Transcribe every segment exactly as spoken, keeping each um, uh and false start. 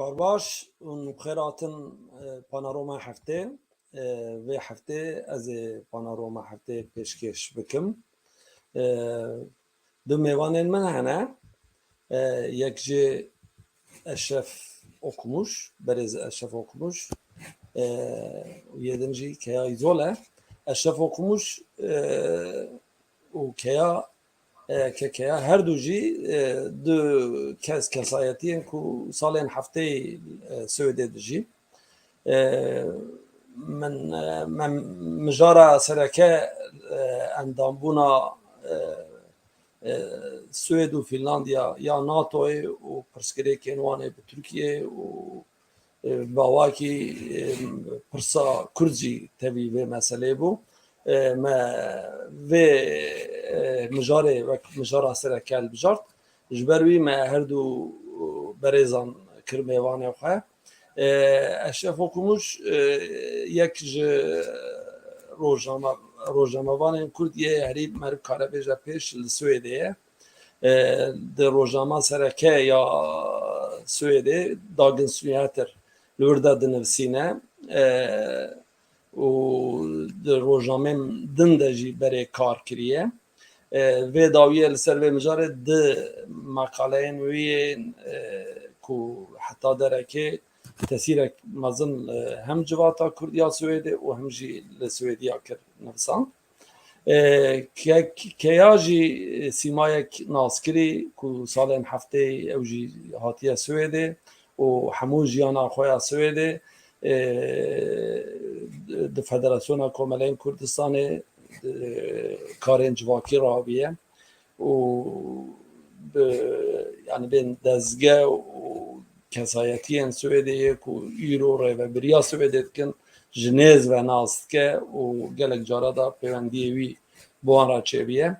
Karbaş û xêratin, e, panorama heftê. E, vê heftê ez ê panorama heftê pêşkêş bikim. E, du mêvanên min hene. E, yek jî Eşref Okumuş, berêz Eşref Okumuş, e, û yê din jî Keya Îzol e. Eşref Okumuş, e, û Keya, e, Kekeya her du jî, e, du kes, kesayetiyên ku salên hefteyî, e, Swêdê dijî. E, min, e, me mijara sereke, e, endambûna, e, e, Swêd û Fînlandiya ya NATOyê û pirsgirêkên wan ê bi Tirkiyeyê û, e, bawakî, e, pirsa Kurd jî tevî vê meseleyê bû. E, me vê, e, mijarê wek mijara sereke hilbijart. Ji ber wî me her du berêzan kir mêvanê xwe. E, Eşref Okumuş, e, yek ji rojname-, rojnamevanên Kurd yê herî meriv kare bêje pêş li Swêdê ye. E, di rojnama sereke ya Swêdê, Dagens Nyheter, li wir de dinivîsîne. E, û di rojnameyên din de jî berê kar kiriye. E, vê dawiyê li ser vê mijarê di meqaleyên wî yên, e, ku heta derekê tesîrek mezin, e, hem civata Kurd ya Swêdê û hem jî li Swêdiya kir, nivisand. E, Ke-, Keya jî sîmayek naskirî ku salên hefteyî ew jî hatiye Swêdê û hemû jiyana xwe ya Swêdê, e, di Federasyona Komeleyên Kurdistanê, e, karên civakî rabiye û bi, yani bên dezge û kesayetiyên Swêdê yê ku îro rêvebiriya Swêdê dikin, ji nêz ve nas dike û gelek cara da pêwendiyê wî bi wan re çêbiye.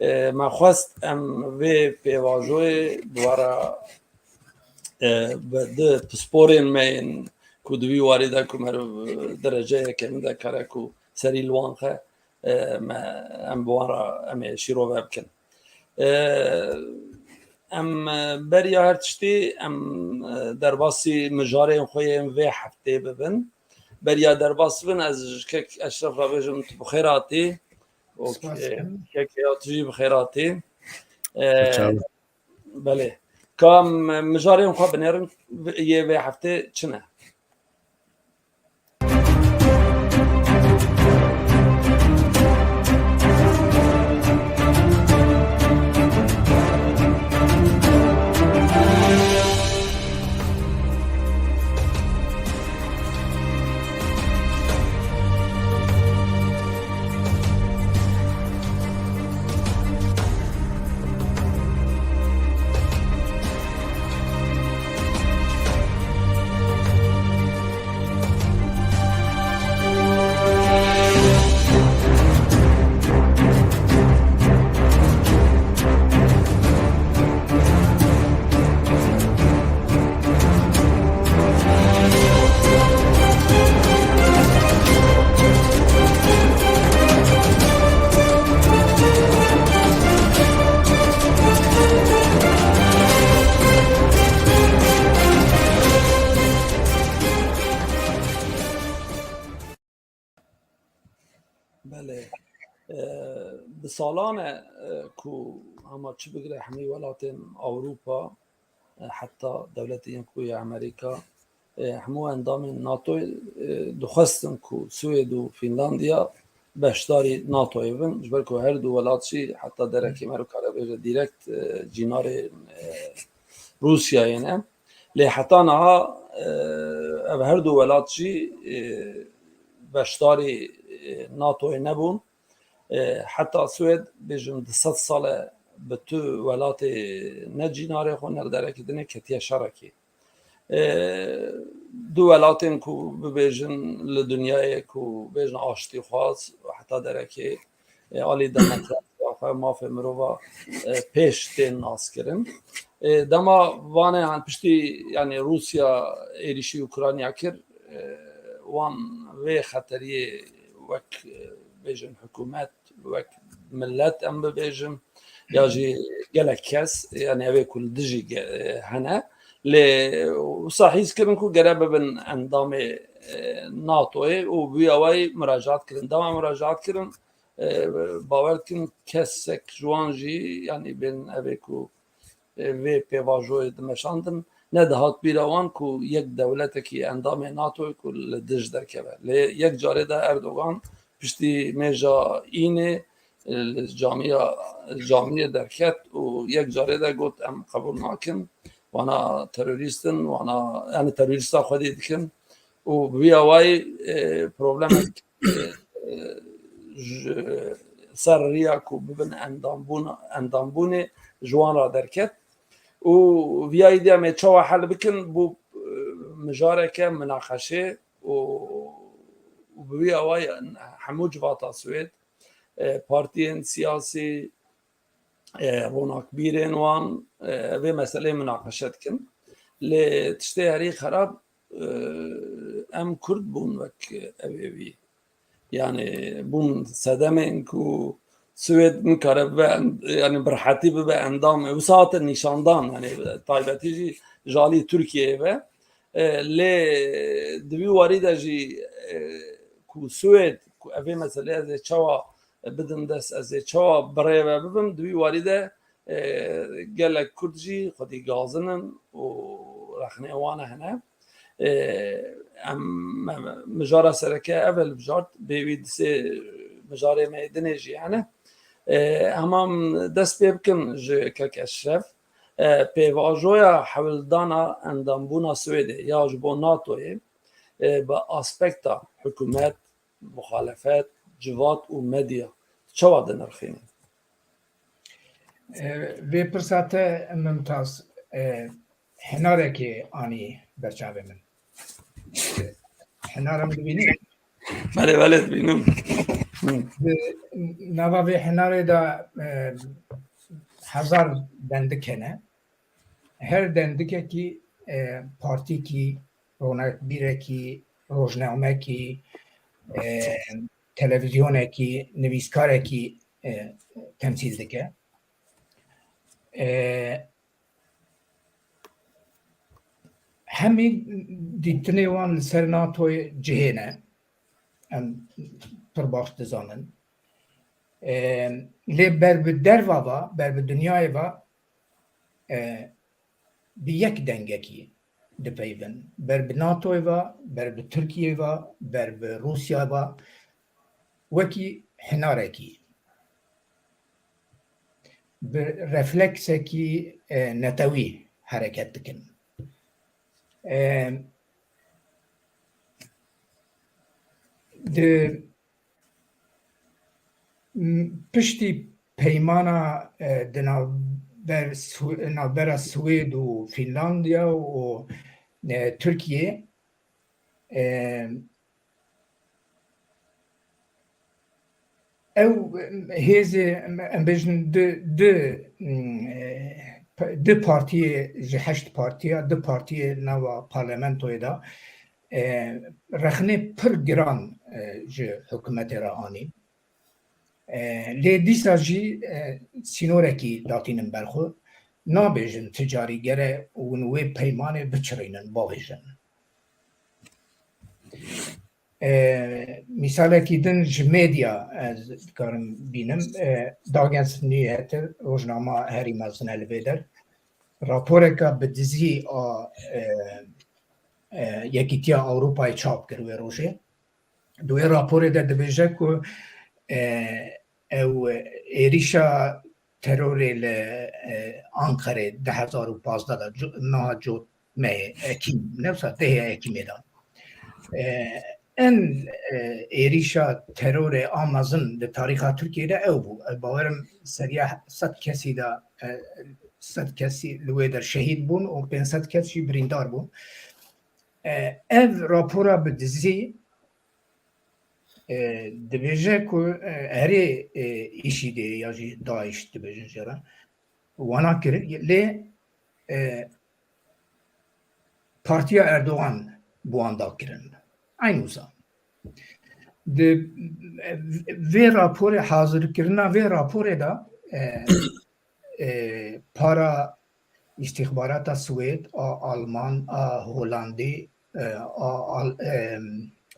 E, me xwest em vê pêvajoyê bi we re, e, bi di pisporên me yên ku di vî warî de ku meriv derece yekemî de kare ku serî li wan xe, e, me, em bi wan re em ê şîrove bikin. E, em, e, beriya her tiştî em, e, derbasî mijarên xwe yên vê heftê bibin. Beriya derbas bibin, ez ji kek Eşref re bêjim, tu bi xêr hatî. Û, Spas e, dikim. Kek ya tu jî bi xêr hatî. E, Çawa. Belê. Ka em mijarên xwe binêrin, yê vê heftê çi ne? Belê. E, bi salan e, e, ku hema çi bigire hemî welatên Ewropa, e, heta dewletê yên ku ya Amerîka, e, hemû endamên NATOyê, e, dixwestin ku Swêd û Fînlandiya beşdarî NATOyê bin, ji ber ku her du welat jî heta derekê meriv kare bêje direkt, e, cînarê, e, Rûsyayê ne. Lê heta niha, e, ev her du welat jî, e, beşdarî, e, NATOyê nebûn. E, heta Swêd, bêjim, du sed sal e bi tu welatê ne cînarê xwe, ne li derekê dinê ketiye şerekê. E, du welatên ku bibêjin li dinyayê ku bêjin aştîxwaz, heta derekê, e, alî demokrasiya xwe, mafê mirova, e, pêş tên naskirin. E, dema vanê, yani piştî, yani Rûsya êrîşî Ukrayna kir, e, wan vê xeteriyê wek, e, bêjin hikûmet, wek millet em bibêjin, ya jî gelek kes, yani evê ku li dijî ge-, hene, Lê wisa hîs kirin ku gere bibin endamê, e, NATOyê û bi wî awayî muracaat kirin. Dema muracaat kirin, e, bawer dikin kesek ji wan jî, yanî bên evê ku, e, vê pêvajoyê dimeşandin, nedihat bîra wan ku yek dewletekî endamê NATOyê ku li dij derkeve. Lê yek carê de Erdogan piştî mêja Înê, e, li camiya, camiyê derket û yek carê de got, "Em qebûl nakin, wana terorîst in, wana, yani terorîsta xwedî dikin." Û bi vî awayî, e, problemek, e, e, ji ser riya ku bibin endambûna-, endambûnê ji wan re derket. Û viya îdî em ê çawa hel bikin bû, e, mijareke minaqeşê û, û bi wî awayî hemû civata Swêd, e, partiyên siyasî, e, ronakbîrên wan, e, vê meseleyê minaqeşe dikin. Lê tiştê herî xerab, e, em Kurd bûn wek evê wî. Yani bûn sedemên ku Swêd nikare bibe en-, yani bi rehetî bibe endamê. Wisa hate nîşandan, yani taybetî jî ji alî Tirkiyeyê ve. E, lê di vî warî de jî, e, ku Swêd, ku evê meselê ez ê çawa bidim dest, ez ê çawa birêve bibim, di vî warî de, e, gelek Kurd jî xwedî gazin in û rexnê wan hene. E, em, em, mijara sereke ev e li bijart, bê wî di sê mijarê me yê dinê jî hene. E, hema em dest pê bikin ji kek Eşref. E, pêvajoya hewldana endambûna Swêdê ya ji bo NATOyê, e, bi aspekta hikûmet, muxalefet, civat û medya çawa dinirxînin? E, vê pirsa te Mimtaz, e, henarekê anî ber çavê min. Henarim dibînî? Belê, belê, dibînim. Di nava vê henarê de, e, hezar dendik hene. Her dendikekî, e, partîkî, ronakbîrekî, rojnamekî, e, televîzyonekî, nivîskarekî, e, temsîl dike. E, hemî dîtinê wan li ser NATOyê cihê ne. Em pir baş dizanin. E, lê ber bi derva va, ber bi dinyayê va, e, bi yek dengekî dipeyvin. Ber bi NATOyê va, ber bi Tirkiyeyê va, ber bi Rûsyayê va, wekî hinarekî, bi refleksekî, e, netewî hereket dikin. E, di, m-, piştî peymana, e, di navber Sw-, navbera Swêd û Fînlandiya û, e, Tirkiyê, e, ew hêzê, em bêjin, du, du, e, du partiyê ji heşt partiya, du partiyê nava parlamentoyê de, e, rexnê pir giran, e, ji hikûmetê re anîn. E, lê dîsa jî, e, sînorekî datînin ber xwe. Nabêjin ti carî gere hûn wê peymanê biçirînin, bavêjin. E, mîsalekî din ji medya ez dikarim bînim. E, Dagens Nyheter, rojnama herî mezin e li vê der. Raporeka bi dizî a, e, e, Yekîtiya Ewropayê çap kir wê rojê. Di wê raporê de dibêje ku, e, ew êrîşa terorê li, e, Anqerê du hezar û pazdeh de, co-, niha cot me ye, Ekîm, ne wisa dehê Ekîmê de. E, en, e, êrîşa terorê a mezin di tarîxa Tirkiyê de ew bû. Ez bawerim seriya sed kesî de, e, sed kesî li wê der şehîd bûn û pênc sed kes jî birîndar bûn. E, ev rapora bi dizî, e, dibêje ku, e, herê, e, IŞÎD'ê ya jî DAIŞ dibêjin jê re, wana kirin, lê, e, Partiya Erdogan bi wan da kirin. Eyn wisa. Di, e, vê raporê, hazirkirina vê raporê de, e, e, para îstîxbarata Swêd, a Alman, a Holandî, e, a Al-, e,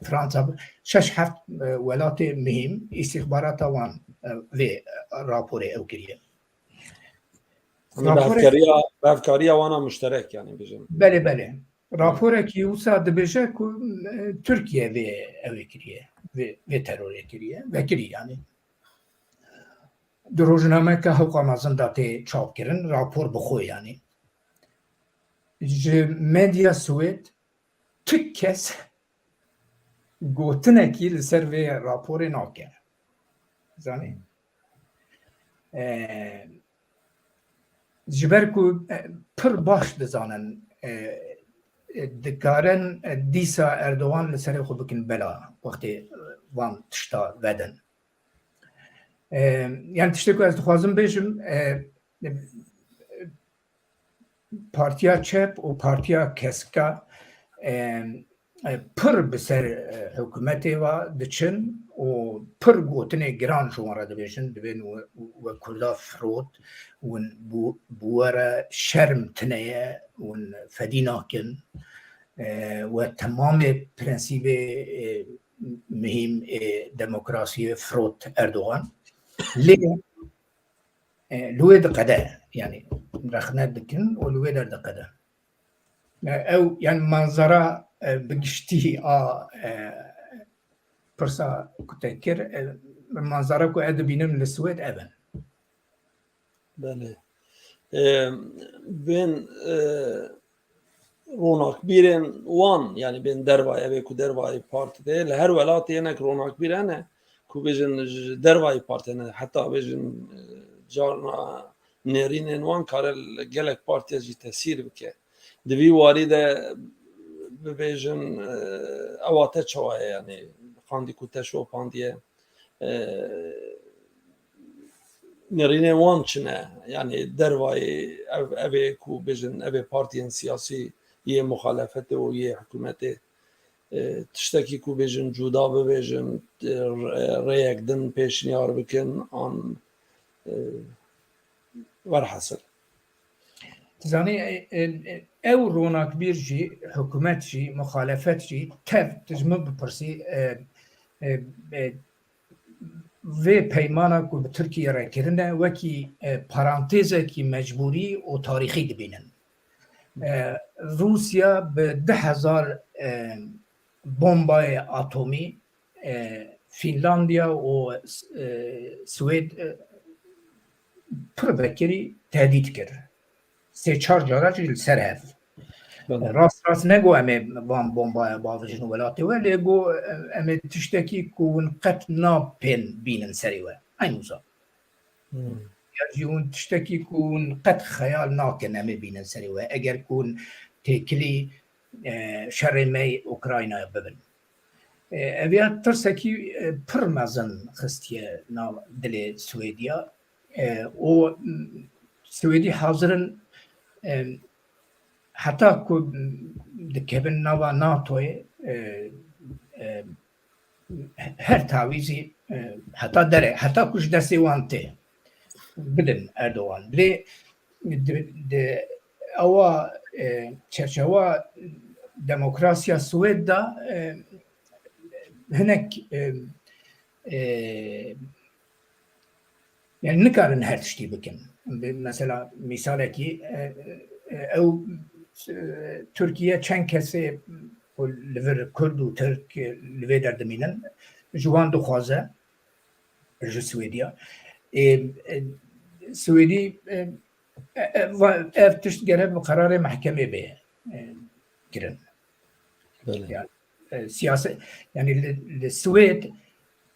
Fransa, şeş heft, e, welatê mihîm îstîxbarata wan, e, vê raporê ew kiriye. Bi hevkariya, bi hevkariya wana muşterek, yani, bijim. Belê, belê. Raporekî wisa dibêje ku, e, Tirkiye vê ew ê kiriye, vê, vê terorê kiriye, vekirî yani. Di rojnameyeke hewqa mezin de tê çapkirin, rapor bi xwe yani. Ji medya Swêd tu kes gotinekî li ser vê raporê nake. Zanî? E, ji ber ku, e, pir baş dizanin, e, e, dikarin, e, dîsa Erdogan li serê xwe bikin bela wextê, e, van tişta vedin. E, yani tiştê ku ez dixwazim bêjim, e, e, Partiya Çep û Partiya Kesika, e, e, pir bi ser, e, hikûmetê ve diçin û pir gotinê giran ji wan re dibêjin, dibên we, we Kurda firot, hûn bû-, bi we re şerm tine ye, hûn fedî nakin, e, we temamê prensîbê, e, muhîm ê demokrasiyê firot Erdogan. Lê, e, li wê diqede, yani rexne dikin û li wê derdiqede. E, ew, yani manzara, e, bi giştî a, e, pirsa ku te kir, e, manzara ku ez dibînim li Swêd ev in. Belê. E, bên, e, ronakbîrên wan, yani bên dervayê, evê ku dervayê partî de, li her welatê hinek ronakbîr hene, ku bêjin ji dervayê partî hene, heta bêjin, e, carna nêrînên wan kare li gelek partiya jî tesîr bike. Di vî warî de bibêjin, e, ewa te çawa ye, yani xandî ku te şopandiye, e, nêrînên wan çi ne? Yani dervayê ev, evê ku bêjin, evê partiyên siyasî yê muxalefetê û yê hikûmetê, e, tiştekî ku bêjin cuda bibêjin, e, re-, rêyek din pêşniyar bikin, an, e, werhasil. Dizanî, e, e, e, ew ronakbîr jî, hikûmet jî, muxalefet jî tev, tu ji min bipirsî, e, e, e, vê peymana ku bi Tirkiye re kirine wekî, e, parantêzekî mecbûrî û tarîxî dibînin. E, Rûsya bi du hezar, e, bombayê atomî, e, Fînlandiya û, e, Swêd, e, pir vekirî tehdît kir. Sê çar cara jî li ser hev. Belê. Rast rast ne got em ê van bombaya bavêjin welatê we, lê got, e, em ê tiştekî ku hûn qet napên bînin serê we. Eyn wisa. Hmm. Ya jî hûn tiştekî ku hûn qet xeyal nakin em ê bînin serê we. Eger ku hûn têkilî, e, şerê me yê Ukraynayê bibin. E, eviya tirsekî, e, pir mezin xistiye nav dilê Swêdiya. E, û, m, Swêdî hazir in, e, heta ku, m, dikevin nava NATOyê, e, e, her tawîzî, e, heta derê, heta ku ji destê wan tê, bidin Erdogan. Lê di, di ewa, e, çerçewa demokrasiya Swêd de, e, hinek, e, e, yani nikarin her tiştî bikin. Bi, mesela mîsalekî, e, e, ew, e, Tirkiye çend kesê ku li vir Kurd û Tirk, e, li vê derdimînin, ji wan dixwaze, ji Swêdiya. E, e, Swêdî, e, e, e, va-, ev tişt gere bi qerarê mehkemê bê, e, kirin. Belê. Yani, e, siyaset, yani li, li Swêd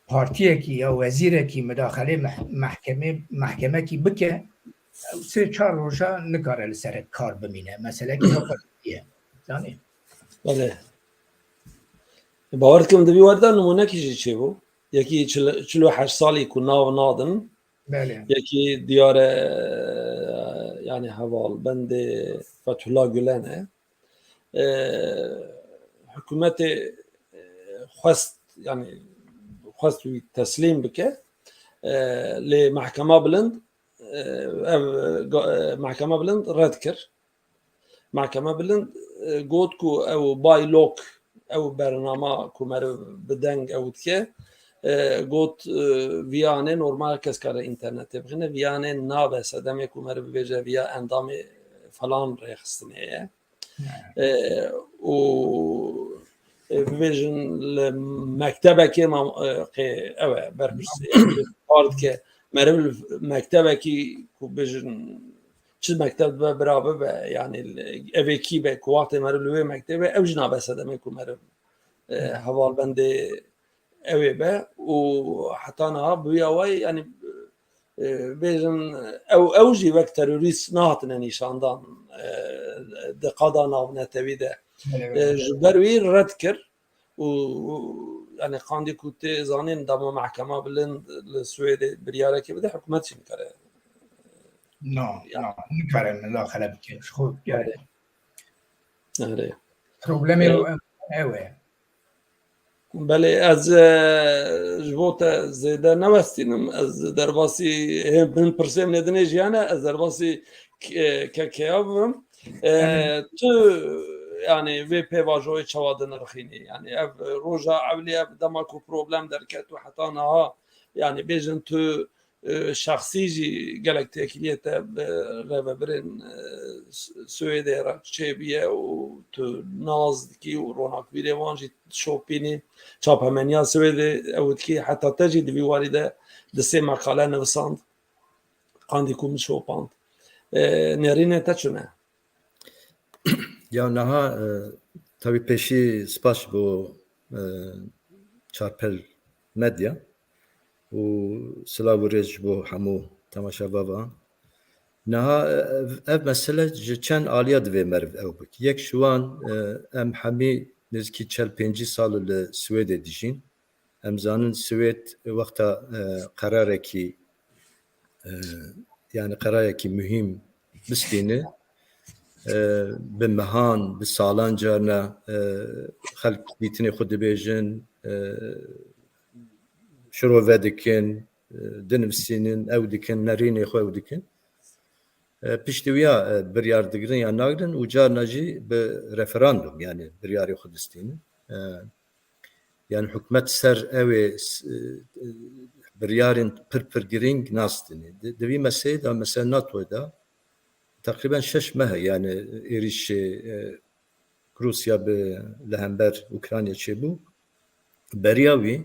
partiyekî ya wezîrekî mudaxelê meh-, mehkemê, mehkemekî bike, ew sê çar roja nikare li ser kar bimîne. Meselekî ya xwe ye. Zanî? Belê. Bawer dikim di vî warî de nimûnekî jî çêbû. Yekî çil, çil û heşt salî ku nav nadin. Belê. Yekî diyar e, yani hevalbendê Fethullah Gülen e. E, hikûmetê, e, xwest, yani xwest wî teslîm bike. E, lê Mehkema Bilind, e, ev, ga-, e, Mehkema Bilind red kir. Mehkeme Bilind, e, got ku ew by-law, ew bernama ku meriv bi deng ew dike, e, got, e, viyanê normal kes kare înternetê bixîne, viyanê nabe sedemê ku meriv bibêje viya endamê falan rêxistinê ye. E, û, e, bibêjin li mektebekê mam-, e, qê-, ew e, berpirsê kar dike. Meriv li mektebekî ku bêjin çi mekteb dibe bira bibe, yani evê kî be ku wextê meriv li wê mektebê, ew jî nabe sedemê ku meriv, e, hevalbendê ew ê be û heta niha bi wî awayî, yani, e, bêjin ew, ew jî wek terorîst nehatine nîşandan, e, di qada navnetewî de. E, ji ber wî red kir û, û, yani, qandî ku tê zanîn, dema mehkema bilind li Swêdê biryarekê bide, hikûmet jî nikare. No, Ya. no, nikare midaxele bike. Ji xwe Erê. Erê. Problemê Erê. ew e. Belê, ez, e, ji bo te zêde newestînim. Ez derbasî hê-, hin pirsê min ê dinê jiyane, ez derbasî k-, e, K K A bibim. E, Em. Tu, yani, vê pêvajoyê çawa dinirxînî? Yani, ev roja ewlî, ev dema ku problem derket û heta niha, yani, bêjin tu, e, şexsî jî gelek têkiliyê te bi rêvebirên, e, Su-, Swêdê re çêbûye û tu nas dikî û ronakbîrê wan jî dişopînî. Çapemeniya Swêdê ew dikî, heta te jî di vî warî de di sê meqale nivisand. Qandî ku min şopand. E, nêrînê te çi ne? Ya niha, e, tabii pêşî spas bo, e, Çarpel Medya û silav û rêz ji bo hemû temaşevavan. Niha, e, ev, ev mesele ji çend aliya divê meriv ew bik. Yek ji wan, e, em hemî nêzîkî çel pêncî sal li Swêdê dijîn. Em zanin Swêd wexta, e, qerarekî, e, yani qerarekî muhîm bistîne, e, bi mehan, bi salan carna, e, xelk dîtinê xwe dibêjin, e, şirove dikin, e, dinivîsînin, ew dikin, nerînê xwe ew dikin. E, piştî wiya, e, biryar digirin ya nagirin û carna jî bi referandum, yani biryarê xwe distînin. E, Yani hikûmet ser ew ê s-, e, biryarên pir pir girîng nastinê. Di, di vî meseleyê de, mesela NATOyê de teqrîben şeş meh e, yani êrîşê, e, Rûsya bi li hember Ukrayna çêbû. Beriya wî,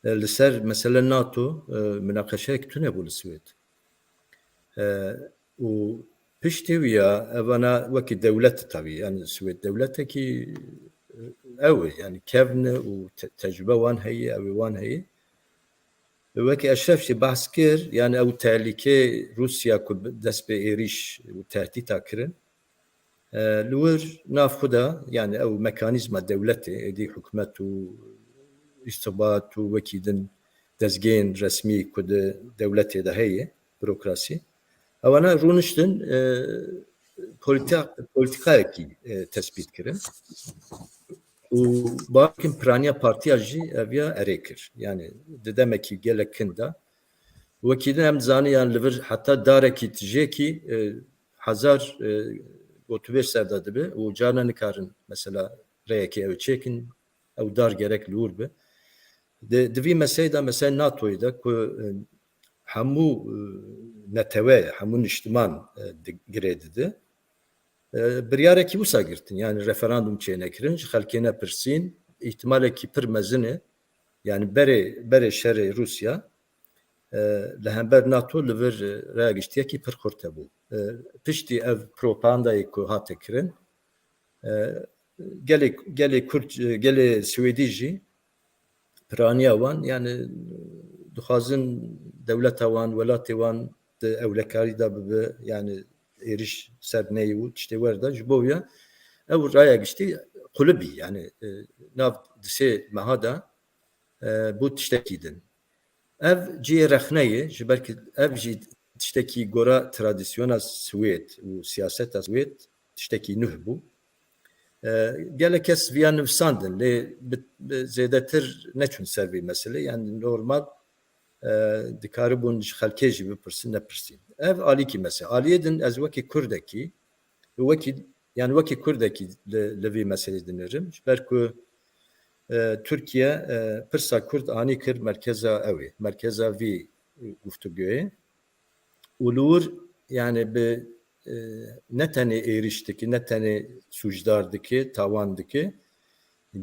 e, li ser mesele NATO, e, minaqeşeyek tune bû li Swêd. E, û piştî wî ya, evana wekî dewlet tavî, yani Swêd dewletekî, e, ew e, yani kevn e û te-, tecrube wan heye, ew ê wan heye. Wekî Eşref jî behs kir, yani ew tehlîkê Rûsya ku bi-, dest bi êrîş û tehdîta kirin, e, li wir nav xwe de, yani ew mekanîzma dewletê, êdî hikûmet û îstixbarat û wekî din dezgehên resmî ku di dewletê de heye, burokrasî, ewana rûniştin, e, polîta-, polîtîkayekî, e, tespît kirin. Û bakin piraniya partiya jî eviya erê kir. Yani di demekî gelek kin de. Wekî din em dizanin, yani li vir heta darekî tijêkî, e, hezar, e, gotûbêj ser de dibe û carna nikarin mesela rêyekê ew çêkin, ew dar gerek li wir be. Di, di vî meselê de, mesela NATOyê de ku, e, hemû, e, netewe, hemû niştiman, e, di, girê dide. E, biryarekî wisa girtin, yani referandum çênekirin, ji xelkê nepirsîn, îhtimalekî pir mezin e. Yani berê, berê şerê Rûsya, e, li hember NATO li vir, e, raya giştiyekî pir xurt hebû. E, piştî ev propagandayê ku hate kirin, e, gelê, gelê Kurd, e, gelê Swêdî jî piraniya wan, yani dixwazin dewleta wan, welatê wan di ewlekarî de bibe, yani êrîş ser neyê û tiştê wer de. Ji bo ya ew raya giştî qulibî, yani, e, nav di sê meha de, e, bû tiştekî din. Ev cihê rexneyê, ji ber ku ev jî tiştekî gora tradisyona Swêd û siyaseta Swêd tiştekî nuh bû. E, gelek kes viya nivisandin, lê bi, bi zêdetir neçûn ser vî meselê. Yani normal, e, dikaribûn ji xelkê jî bipirsin, nepirsîn. Ev alîkî mesele. Aliyê din ez wekî Kurdekî, wekî Yani wekî Kurdekî li, li vî meselê dinêrim. Ji ber ku e, Tirkiye e, pirsa Kurd anî kir merkeza ew ê, merkeza vî guftuguyê. Û li wir yani bi e, ne tenê êrîş dike, ne tenê sûcdar dike, tawan dike,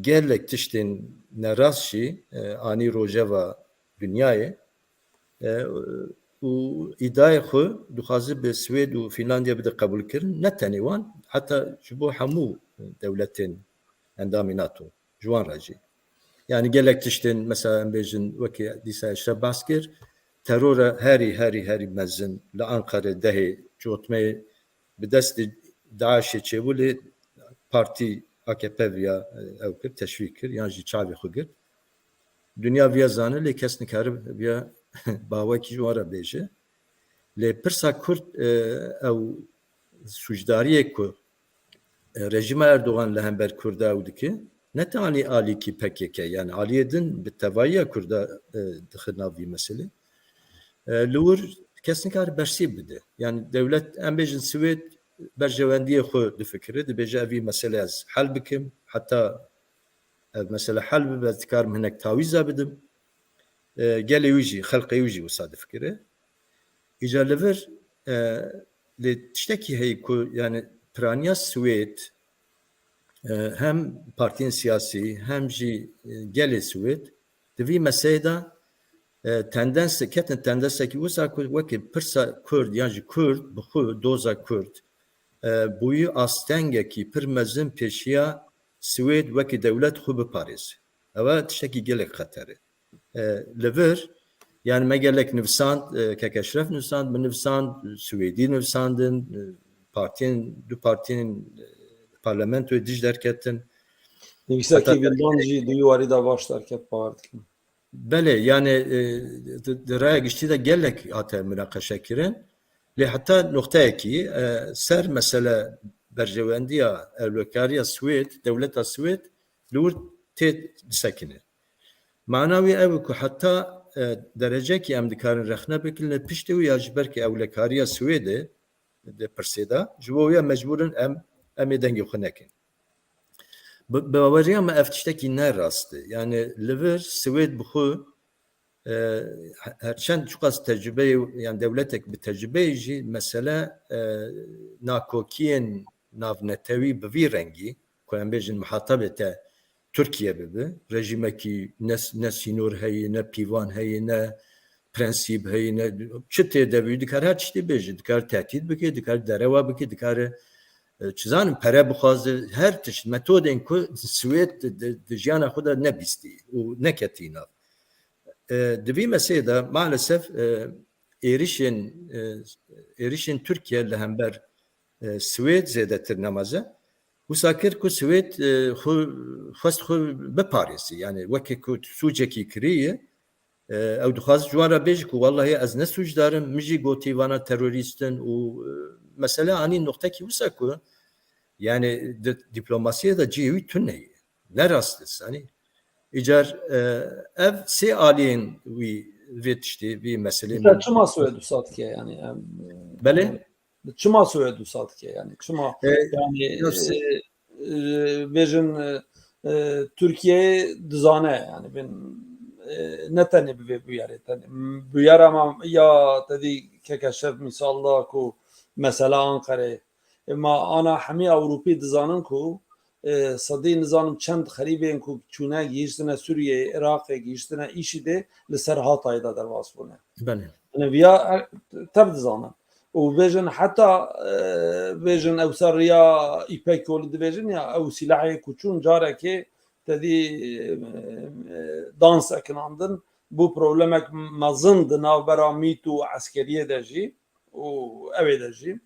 gelek tiştên nerast jî e, anî rojeva dinyayê. E, û îdayê xwe dixwaze bi Swêd û Fînlandiya bide qebûlkirin, ne tenê wan, heta ji bo hemû dewletên endamê NATO, ji wan re jî. Yani gelek tiştên, mesela em bêjin, wekî dîsa Eşref behs kir, terora herî, herî, herî mezin li Anqere dehê cotmeyê bi destê DAIŞê çêbû, lê partî A K P viya, e, ew kir, teşwîk kir, yan jî çavê xwe girt. Dinya viya zane, lê kes nikare viya bawekî ji wan re bêje. Lê pirsa Kurd, e, ew sûcdariyê ku e, rejîma Erdogan li hember Kurda ew dike, ne tenê alîkî P K K, yani aliyê din bi tevahiya Kurda e, dixe nav vî meselê. E, li wir kes nikare bersîv bide. Yani dewlet, em bêjin Swêd berjewendiyê xwe difikire, dibêje ev vî mesele ez hel bikim, heta ev mesele hel bibe, ez dikarim hinek tawîza bidim. E, gelê wî jî, xelqê wî jî wisa difikire. Îca li vir, e, lê tiştekî heye ku, yani, piraniya Swêd, e, hem partiyên siyasî, hem jî, e, gelê Swêd di vî meselê de, e, tendens, ketin tendensekî wisa ku wekî pirsa Kurd yan jî Kurd bi xwe, doza Kurd, e, bûyî astengekî pir mezin pêşiya Swêd wekî dewlet xwe biparêze. Ew e tiştekî gelek xeter e. E, li vir, yani me gelek nivisand, e, Kek Eşref nivisand, min nivisand, Swêdî nivisandin, e, partiyên, du partiyên, e, parlamentoyê dij derketin. Nivîsa Heta Kevin Don jî di wî warî de baş derket, bawer dikim. Belê, yani, e, di, di raya giştî de gelek hate minaqeşe kirin. Lê heta noqteyekî, e, ser mesele berjewendiya ewlekariya Swêd, dewleta Swêd li wir tê disekine. Mana wî ew e ku heta, e, derecekî em dikarin rexne bikin, lê piştî wî ya ji ber ku ewlekariya Swêdê di pirsê de, ji bo wî ya mecbûr in em, em ê dengê xwe nekin. Bi, bi baweriya me ev tiştekî ne rast e. Yani li vir Swêd bi xwe, e, he-, herçend çiqas tecrubeyê, yani dewletek bi tecrubeyê jî mesele, e, nakokiyên navnetewî bi vî rengî, ku em bêjin mihatabê te Tirkiye bibe, rejîmekî ne, ne sînor heye, ne pîvan heye, ne prensîp heye, ne çi tê de bî, dikare her tiştî bêje, dikare tehdît bike, dikare derewa bike, dikare, e, çi zanim, pere bixwaze, her tişt, metodên ku Swêd di, di, di jiyana xwe de nebîstî û neketî nav. E, di vî meselê de maalesef, e, êrişên, e, êrişên Tirkiye li hember, e, Swêd zêdetir nemaze. Wisa kir ku Swêd, e, xwe, xwest xwe biparêzî. Yani weke ku sûcekî kiriye, e, ew dixwaze ji wan re bêje ku wellahî ez ne sûcdar im, min jî gotî vana terorîst in û, e, mesele anî noqtekî wisa ku yani di dîplomasiyê de cihê wî tune ye. Ne rast e, sanî. Îcar, e, ev sê aliyên wî vê tiştê, vî meselê Mesela min çima Swêd wisa dike yani? Em, Belê? Çima Swêd wisa dike yani? Çima E, yani, nasıl? e, e, bêjin, e, e, Tirkiye dizane yani bin, e, ne tenê bi vê bûyerê tenê. Bûyer ama ya te dî Kek Eşref misal da ku mesela Anqerê. Ema ana hemî Ewropî dizanin ku, e, sedî nizanim çend xerîbên ku çûne gihîştine Sûriyeyê, Iraqê, gihîştine îşî dê li ser Hatayê de derbas bûne. Belê. Yani viya, e, tev dizanin. Û bêjin heta, e, bêjin ew ser riya İpek yolu dibêjin ya ew silahê ku çûn carekê te dî, e, e, dan sekinandin. Bû problemek mezin di navbera mît û eskeriyê de jî û ew ê de jî.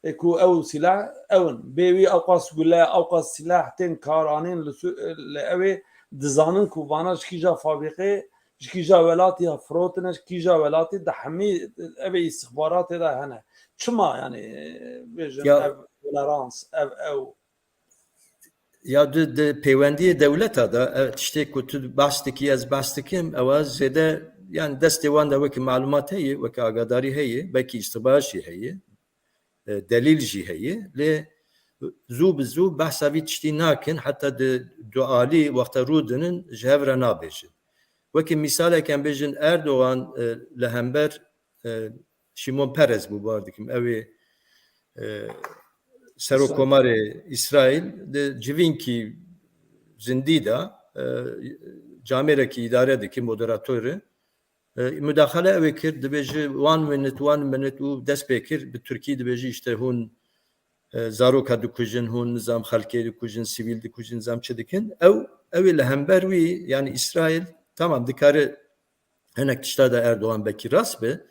E, ku ew silah ew in. Bê wî ewqas gule, ewqas silah tên karanîn li su-, li ew ê dizanin ku vana ji kîja fabrîqê, ji kîja welatî ya firotine, ji kîja welatî di hemî ev ê îstixbaratê de hene. Çima yani, e, bêjin Ya ev tolerans, ev ew Ya di, di pêwendiyê dewleta de, e, tiştê ku tu behs dikî, ez behs dikim, ew a zêde, yani destê wan de wekî malumat heye, wekî agadarî heye, belkî îstixbarat jî heye, e, delîl jî heye. Lê zû bi zû behsa vî tiştî nakin, heta di dualî wexta rû dinin ji hev re nabêjin. Wekî mîsalek em bêjin Erdogan, e, li hember, e, Şimon Perez bû, bar dikim. Ew ê, e, Serokkomarê Îsraîl di civînkî zindî de, e, camêrekî îdare dike, moderator e. E, mudaxele ew ê kir, dibêje one minute, one minute û dest pê kir, bi tirkî dibêje, işte, hûn, e, zaroka dikujin, hûn nizam xelkê dikujin, sivîl dikujin, nizam çi dikin. Ew, ew ê li hember wî, yani Îsraîl, tamam, dikare hinek tişta de Erdogan belkî rast be,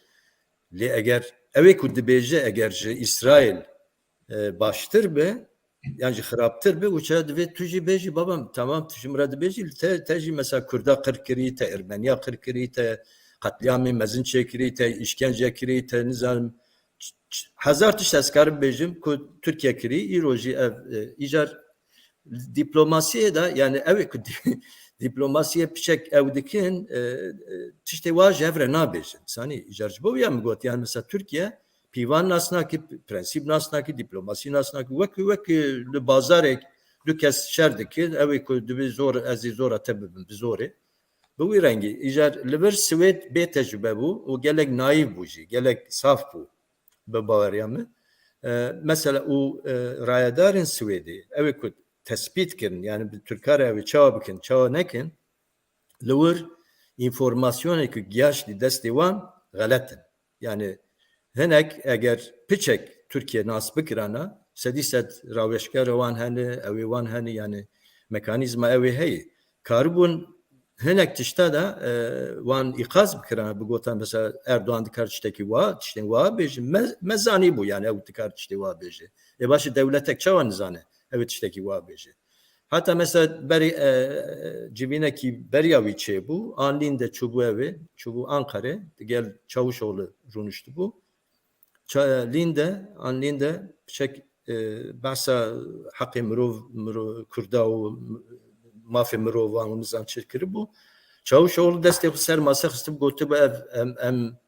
lê eger ew ê ku dibêje, eger ji Îsraîl, e, baştir be, yan jî xirabtir be, û çawa divê tu jî bêjî, babam, tamam, tu jî min re dibêjî, te, te jî mesela Kurda qir kirî, te Ermeniya qir kirî, te qetlîamê mezin çêkirî, te îşkence kirî, te nizanim ç-, ç-, hezar tişt ez karim bêjim ku Tirkiye kirî, îro jî ev, e, îcar diplomasiyê de, yani ew ê ku di-, diplomasiyê piçek ew dikin, e, e, tiştê wa ji hev re nabêjin. Sanî îcar ji bo ya min got, yani mesela Tirkiye pîvan nas nake, prensîp nas nake, dîplomasî nas nake. Wek, wek li bazarek du kes şer dikin, ew ê ku dibê zor, ez ê zora te bibim, bi zorê. Bi wî rengî, îcar li vir Swêd bê tecrube bû û gelek naîv bû jî, gelek saf bû bi baweriya min. E, mesela û, e, rayedarên Swêdê, ew ê ku tespît kirin, yani bi Tirka re ew ê çawa bikin, çawa nekin, li wir înformasyonê ku giyaştî destê wan xelet in. Yani hinek eger piçek Tirkiye nas bikirana, sedî sed raweşkera wan hene, ew ê wan hene, yani mekanîzma ew ê heye. Karibûn hinek tişta de, e, wan îqaz bikirana, bigotan mesela Erdogan dikar tiştekî wa, tiştên wa bêje. Me, me zanîbû yani ew dikar tiştê wa bêje. Ê baş e, dewletek çawa nizane ew ê tiştekî wa bêje? Heta mesela berî, e, civînekî beriya wî çêbû, Anlîn de çûbû ew ê, çûbû Anqerê, digel Çavuşoğlu rûniştibû. Ça-, Lîn de, Anlîn de piçek, e, behsa heqê mirov, mirov, Kurda û mafê mirovan û nizam çi kiribû. Çavuşoğlu destê xwe ser masa xistibû, gotibû, ev, em, em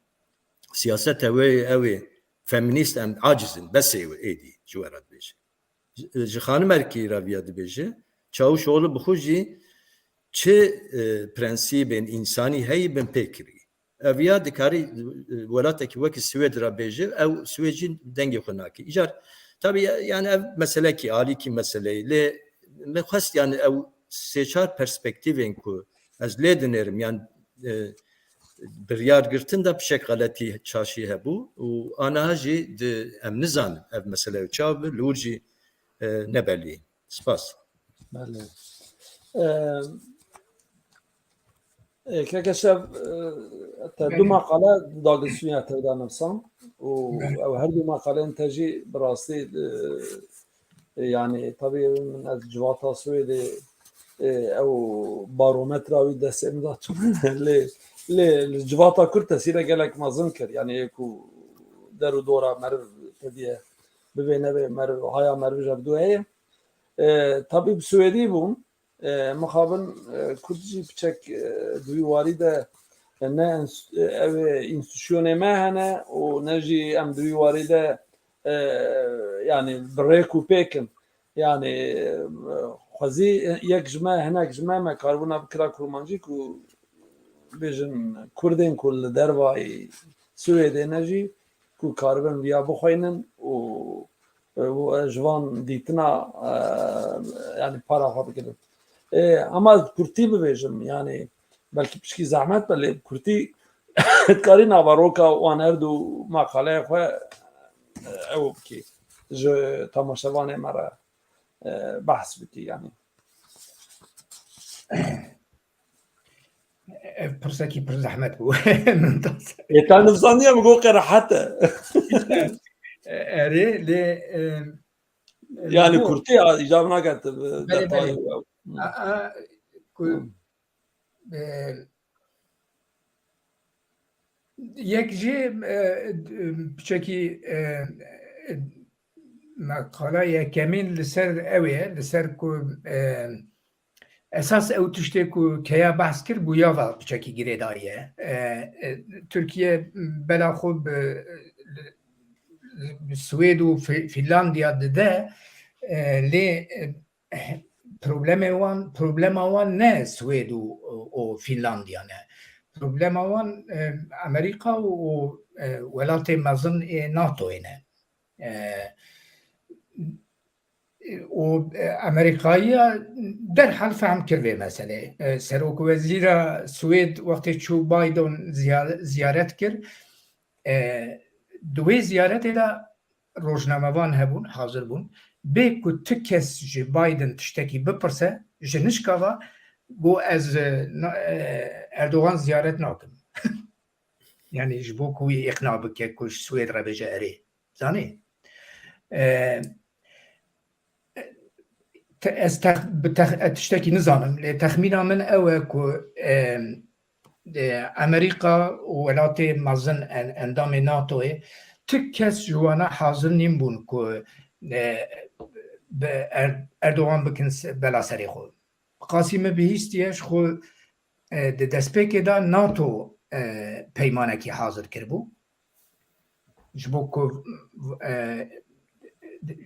siyaseta wê, ew ê feminîst, em aciz in, besê êdî ji we re dibêje. Ji, ji xanimerkî re viya dibêje, Çavuşoğlu bi xwe jî çi, e, prensîbên însanî heyî bin pê kirî. Ev ya dikarî, e, welatekî wekî Swêd re bêje, ew Swêd jî dengê xwe nake. Îcar, tabî, yani ev meselekî alîkî meseleyê, lê min xwest yani ew sê çar perspektîvên ku ez lê dinêrim, yan, e, biryar girtin de piçek xeletî çaşî hebû û aniha jî di, em nizanin ev mesele çawa bi, li wir jî, e, ne belî. Spas. Belê. E, e, keke Şev, e, te du Belê. Maqale dagirçîna te da nivsan û Belê. Ew her du maqalên te jî bi rastî, e, e, yani, tabî min ez civata Swêdê, e, ew barometra wî destê min de tune, lê, lê li civata Kurd tesîre gelek mezin kir. Yani, yê ku der û dora meriv te diye bibê nebê meriv, haya meriv ji hev du heye. E, tabî bi Swêdî bûn. E, mixabin, e, Kurd jî piçek, e, di wî warî de, e, ne ens-, e, ew ê înstitûsyonê me hene û ne jî em di wî warî de, e, yani bi rêk û pêk in. Yani, e, xwezî yek ji me, hinek ji me, me karibûna bikira kurmancî ku bêjin Kurdên ku li dervayî Swêdê ne jî ku karibin viya bixweynin û, û ji van dîtina, e, yani para xwe bigirin. E, ama kurtî bibêjim, yani belkî pişkî zehmet be, lê kurtî dikarî naveroka wan her du maqaleyê xwe, e, ew bikî, ji temaşevanê me re, e, behs bikî, yani. Ev pirsekî pir zehmet bû. Min tas- Ê, te nivzandiye, min got qe rehet e. Erê, lê, e, Yani lê kurtî ya, îcab nake tu bi Belê, detayî belê. A, a, ku, Hı. e, Yek jî, e, piçekî, e, e, meqala yekemîn li ser ew e, li ser ku, e, esas ew tiştê ku Keya behs kir, bûya ve piçekî girêdayî ye. E, e, Tirkiye bela xwe bi, bi Swêd û Fi-, Fînlandiya dide, E, lê, e, problemê wan, problema wan ne Swêd û, û Fînlandiya ne. Problema wan, e, Amerîka û, û, e, welatê mezin ê NATOyê ne. E, û, e, Amerîkayiya derhal fehm kir vê meselê. E, serokwezîra Swêd wextê çû Biden ziya-, ziyaret kir, e, di wê ziyaretê de rojnamevan hebûn, hazir bûn. Bê ku ti kes ji Biden tiştekî bipirse, ji nişka va got, ez, e, na-, e, Erdogan ziyaret nakim. Yanî ji bo ku wî îqna bike ku ji Swêd re bêje erê. Zanî? E, te-, ez tex-, bi tex-, ez tiştekî nizanim, lê texmîna min ew e ku, e, e, Amerîka û welatê mezin en-, endamê NATOyê, ti kes ji wana hazir nîn bûn ku, e, bi Er-, Erdogan bikin se-, bela serê xwe. Qasî min bihîstiye ji xwe, e, di destpêkê de NATO, e, peymanekî hazir kiribû. Ji bo ku, e,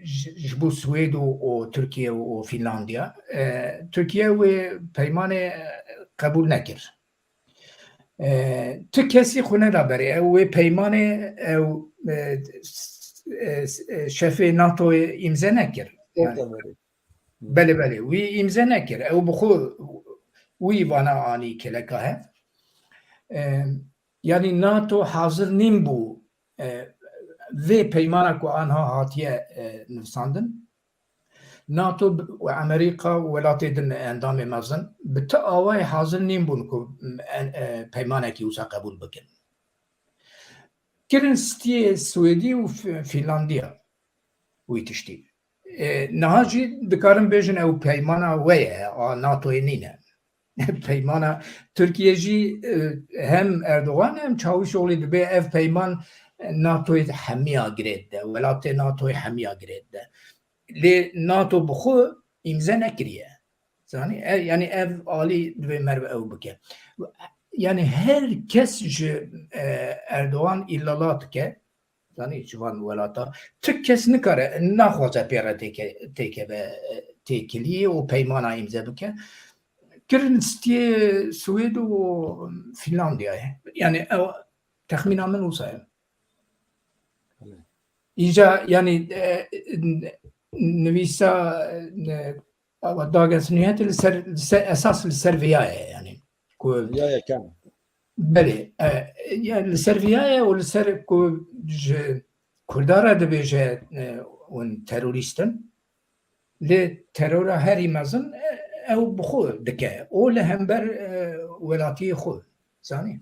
ji, ji bo Swêd û, û Tirkiye û, û Fînlandiya. E, Tirkiye wê peymanê, e, qebûl nekir. E, ti kesî xwe neda berê. Ew wê peymanê ew, e, s-, e, s-, e, şefê NATOyê îmze nekir. Yanî, Stoltenberg. Belê, belê. Wî îmze nekir. Ew bi xwe wî vana anî keleka hev. E, yanî NATO hazir nîn bû, e, vê peymana ku anha hatiye, e, nivîsandin. NATO bi-, û Amerîka û welatê din endamê mezin bi ti awayê hazir nîn bûn ku, e, e, peymanekî wisa qebûl bikin. Kirin stiyê Swêdî û Fi-, Fînlandiya wî tiştî. E, niha jî dikarin bêjin ew peymana we ye, a NATOyê nîne. Peymana Tirkiye jî, e, hem Erdogan hem Çavuşoglî dibê ev peyman, e, NATOyê hemiya girê dide, welatê NATOyê hemiya girê dide. Lê NATO bi xwe îmze nekiriye. Zanî, e, yanî ev alî divê merv ew bike. Yanî her kes ji, e, Erdogan îllala dike. Zanî ji van welata. Ti kes nikare, naxwaze pê re têke-, têkeve, e, têkiliyê û peymana îmze bike. Kirin stiyê Swêd û Fînlandiyayê. Yanî ew texmîna min wisa ye. Belê. Îca, yanî, e, n-, nivîsa, e, Dagens Nyheter li ser, li ser, esas li ser vêya ye, yanî. Ku ya yekem. Belê, e, ya li ser vêya ye û li ser ku ji Kurda re dibêje, e, hûn terorîst in. Lê terora herî mezin, e, ew bi xwe dike. Û li hember, e, welatiyê xwe, zanî.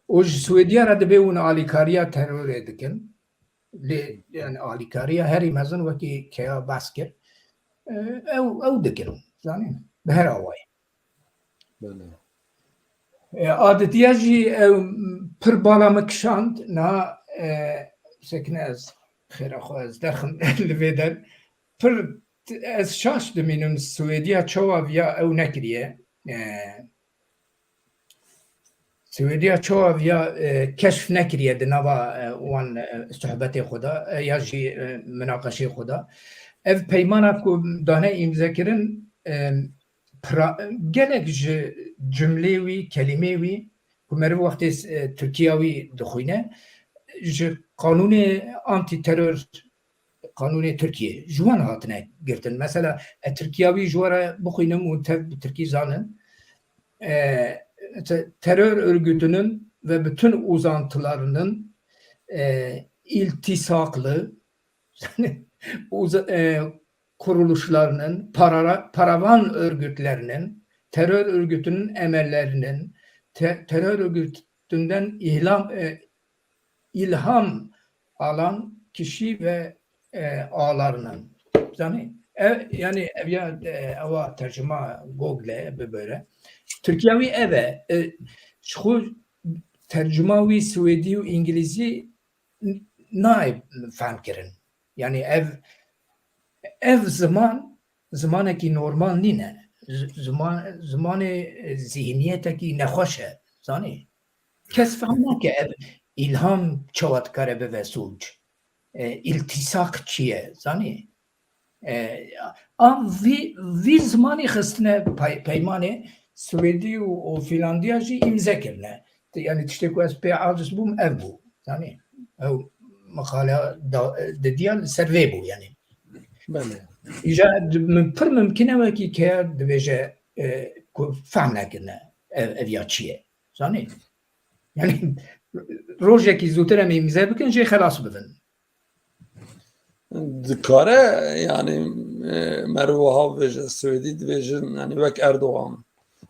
Û ji Swêdiya re dibê hûn alîkariya terorê dikin. Lê, yani, alîkariya herî mezin wekî keya behs kir, e, ew, ew dikin, zanî, bi her awayî. Belê. E, adetiya jî ew pir bala min kişand, na, e, sekine ez, xêra xwe ez derxim li vê der. Pir t-, ez şaş dimînim, Swêdiya çawa viya ew nekiriye. E, Swêdiya çawa viya, e, keşf nekiriye di nava, e, wan, e, sohbetê xwe de, e, ya jî, e, minaqeşê xwe de. Ev peymana ku dane îmzekirin, e, pra-, gelek ji cumlê wî, kelîmê wî ku meriv wextê, e, Tirkiya wî dixwîne, ji qanûnê antîteror qanûnê Tirkiyê ji wan hatine girtin. Mesela, e, Tirkiya wî ji we re bixwînim û tev bi tirkî zanin. E, te-, terör örgütünün ve bütün uzantılarının, e, iltisaklı uza-, e, kuruluşlarının, parara-, paravan örgütlerinin, terör örgütünün emellerinin, te-, terör örgütünden ihlam, e, ilham alan kişi ve, e, ağlarının. Zanî? Ev, yani ev ya, e, ewa tercuma Google bibere. Tirkiya wî ev e. E, ji xwe tercuma wî Swêdî û Îngilîzî n-, nayê fehm kirin. Yani ev, ev ziman, zimanekî normal nîne. Z-, ziman, zimanê, e, zihniyetekî nexweş e. Zanî? Kes fehm nake ev îlham çawa dikare bibe sûc. E, îltîsak çi ye? Zanî? E, an vî, vî zimanî xistine pey-, peymanê Swêdî û, û Fîlandiya jî îmze kirine. Yanî tiştê ku ez pê aciz bûm, ev bû. Zanî, ew meqale da, didiya li ser vê bû, yanî. Belê. Îja di-, min pir mimkin e wekî ke dibêje, e, ku fehm nekirine ev, ev ya çi ye. Zanî? Yanî, rojekî zûtir em îmze bikin, jê xelas bibin. Dikare, yanî, e, meriv wiha bibêje, Swêdî dibêjin, yanî wek Erdogan.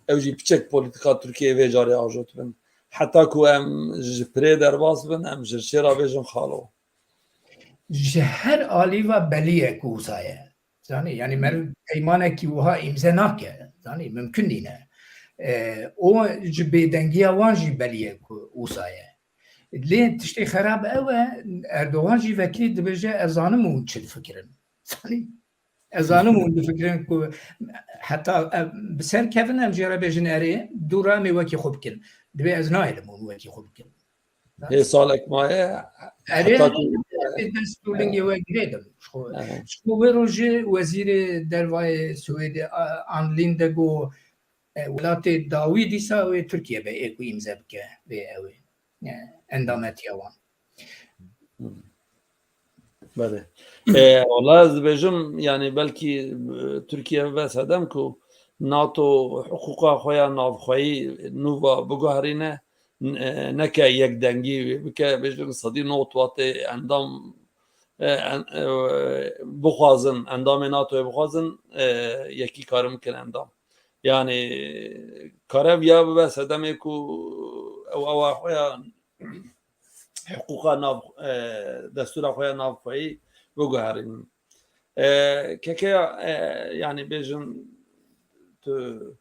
Ew jî piçek polîtîka Tirkiyeyê vê carê ajot bin. Heta ku em ji pirê derbas bin, em ji çê re bêjin xalo. Ji her alî ve belî ye ku wisa ye. Zanî, yanî meriv peymanekî wiha îmze nake. Zanî, mimkun nîne. E, o ji bêdengiya wan jî belî ye ku wisa ye. Lê tiştê xerab ew e, Erdogan jî vekirî dibêje, ez zanim hûn çi difikirin. Zanî, ez zanim hûn difikirin ku heta em bi ser kevin em jê re bêjin erê, dû re em ê wekî xwe bikin. Dibê ez nahêlim hûn wekî xwe bikin. Hê salek maye, erê, heta ku dest û lingê we girêdim. Ji xwe, ji xwe wê rojê wezîrê dervayê Swêdê, a, Ann Linde got, e, welatê dawî dîsa wê Tirkiye be ê ku îmze bike vê ew ê, e, endametiya wan. Belê. E, wala ez dibêjim, yanî belkî, e, Tirkiye bibe sedem ku NATO hiqûqa xwe ya navxweyî nû ve biguherîne, n-, e, neke yekdengî wê bike, bêjin sedî nod watê endam, e, en-, e, bixwazin, endamê NATOyê bixwazin, e, yekî karin bikin endam. Yanî kare viya bibe sedemê ku ew awa xwe ya hiqûqa nav, e, destûra xwe ya navxweyî biguherînin. E, kekeya, e, yanî bêjin tu,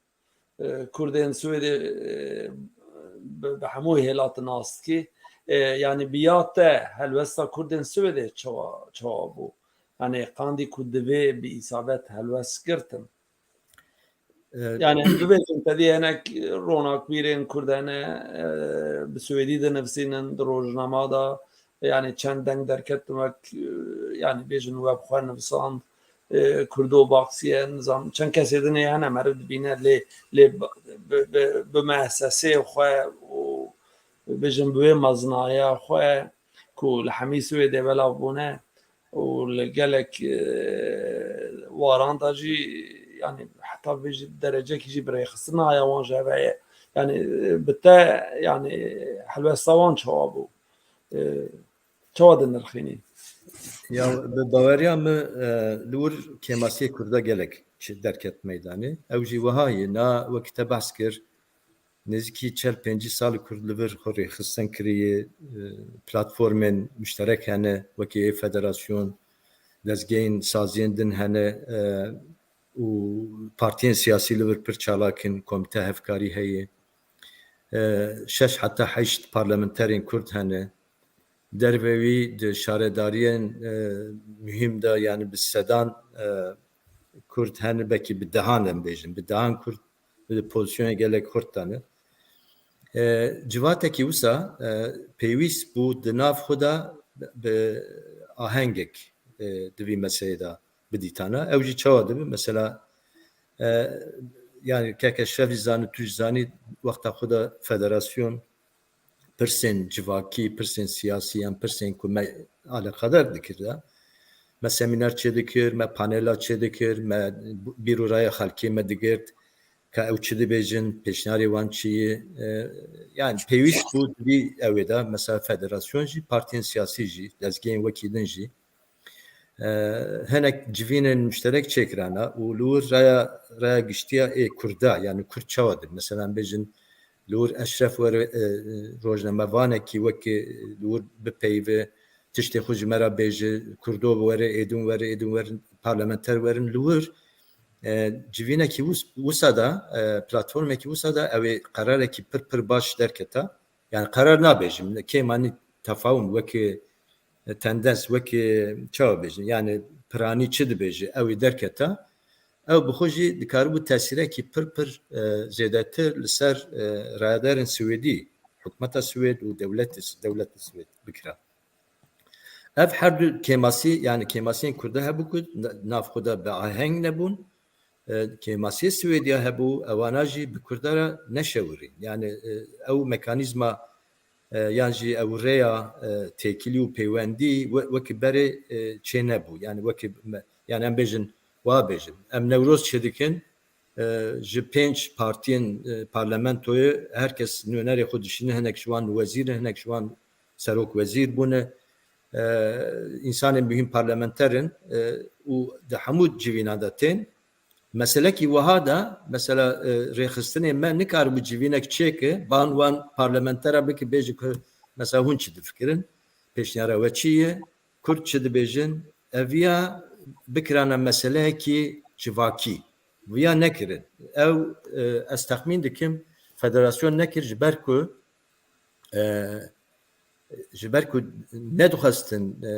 e, Kurdên Swêdê, e, bi, bi hemû hêla tu nas dikî. E, yanî bi ya te helwesta Kurdên Swêdê çawa, çawa bû? Yanî qandî ku divê bi îsabet helwest girtin. E, yanî em bibêjin, tevî hinek ronakbîrên Kurd hene, e, bi Swêdî dinivîsînin, di rojnama de, yanî çend deng derketin wek, e, yanî bêjin we bi xwe nivisand, e, Kurdo Baksiye, nizam, çend kesê din ê hene meriv dibîne, lê, lê bi, bi, bi, bi meeseseyê xwe û bêjin bi wê mezinaya xwe ku li hemî Swêdê belav bûne, û li gelek, e, waran de jî, yanî heta vê jî derecekî jî bi rêxistina ya wan jî heve ye. Yanî, e, bi te, yanî helwesta wan çawa bû? E, çawa dinirxînî? Ya, bi baweriya min, e, li wir kêmasiyê Kurda gelek çi derket meydanê. Ew jî wiha ye, na wekî te behs kir, Nêzîkî çel pêncî sal Kurd li vir xwe rêxistin kiriye, e, platformên muşterek hene, wekî ê federasyon, dezgehên saziyên din hene, e, û partiyên siyasî li vir pir çalak in, komîte hevkarî heye. E, şeş heta heşt parlamenterên Kurd hene. Derve wî di şaredariyên, e, muhîm de, yanî bi sedan, e, Kurd hene, belkî bi dehan em bêjin, bi dehan Kurd di pozîsyonê gelek xurt de ne. E, civatekî wisa, e, pêwîst bû di nav xwe de bi ahengek, e, di vî meselê de bidîtana. Ew jî çawa dibe? Mesela, e, yanî keke şev jî zanî, tu jî zanî, wexta xwe de federasyon pirsên civakî, pirsên siyasî yan pirsên ku me aleqedar dikir de, me semîner çêdikir, me panela çêdikir, me bîr û raya xelkê me digirt, ka ew çi dibêjin, pêşnarê wan çi ye. E, yanî pêwîst bû di vî ewê de, mesela federasyon jî, partiyên siyasî jî, dezgehên wekî din jî, e, hinek civînên muşterek çêkirana û li wir raya, raya giştiya ê Kurda, yanî Kurd çawa dibin? Mesela em bêjin, li wir Eşref were, e, rojnamevanekî wekî li wir bipeyive, tiştê xwe ji me re bêje, Kurdo were, êdin were, êdin werin, parlamenter werin li wir, e, civînekî wis-, wisa da, e, platformekî wisa da ew ê qerarekî pir pir baş derketa. Yani qerar nabêjim, kêm anî tefawum wekî, e, tendens, wekî çawa bêjin, yani piranî çi dibêje, ew ê derketa. Ew bi xwe jî dikaribû tesîrekî pir pir, e, zêdetir li ser, e, rayedarên Swêdî, hikûmeta Swêd û dewletê, dewleta Swêd bikira. Ev her du kêmasî, yani kêmasiyên Kurda hebû ku na-, nav xwe de bi aheng nebûn. E, kêmasiyê Swêdiya hebû, ewana jî bi Kurda re neşewirîn. Yani, e, ew mekanîzma, e, yan jî ew rêya, e, têkilî û pêwendî we-, wekî berê, e, çê nebû. Yani wekî me-, yani em bêjin, wa bêjin. Em Newroz çêdikin, e, ji pênc partiyên, e, parlamentoyê her kes nûnerê xwe dişîne, hinek ji wan wezîr in, hinek ji wan serok wezîr bûne. E, însanên muhîm parlamenter in, e, û di hemû civînan de tên. Meselekî wiha de, mesela, e, rêxistinê me nikaribû civînek çêke, ban wan parlamentera bike bêje ku mesela hûn çi difikirin, pêşniyara we çi ye, Kurd çi dibêjin, eviya bikirana meseleyekî civakî. Viya nekirin. Ew, e, ez texmîn dikim, federasyon nekir ji ber ku, e, ji ber ku nedixwestin, e,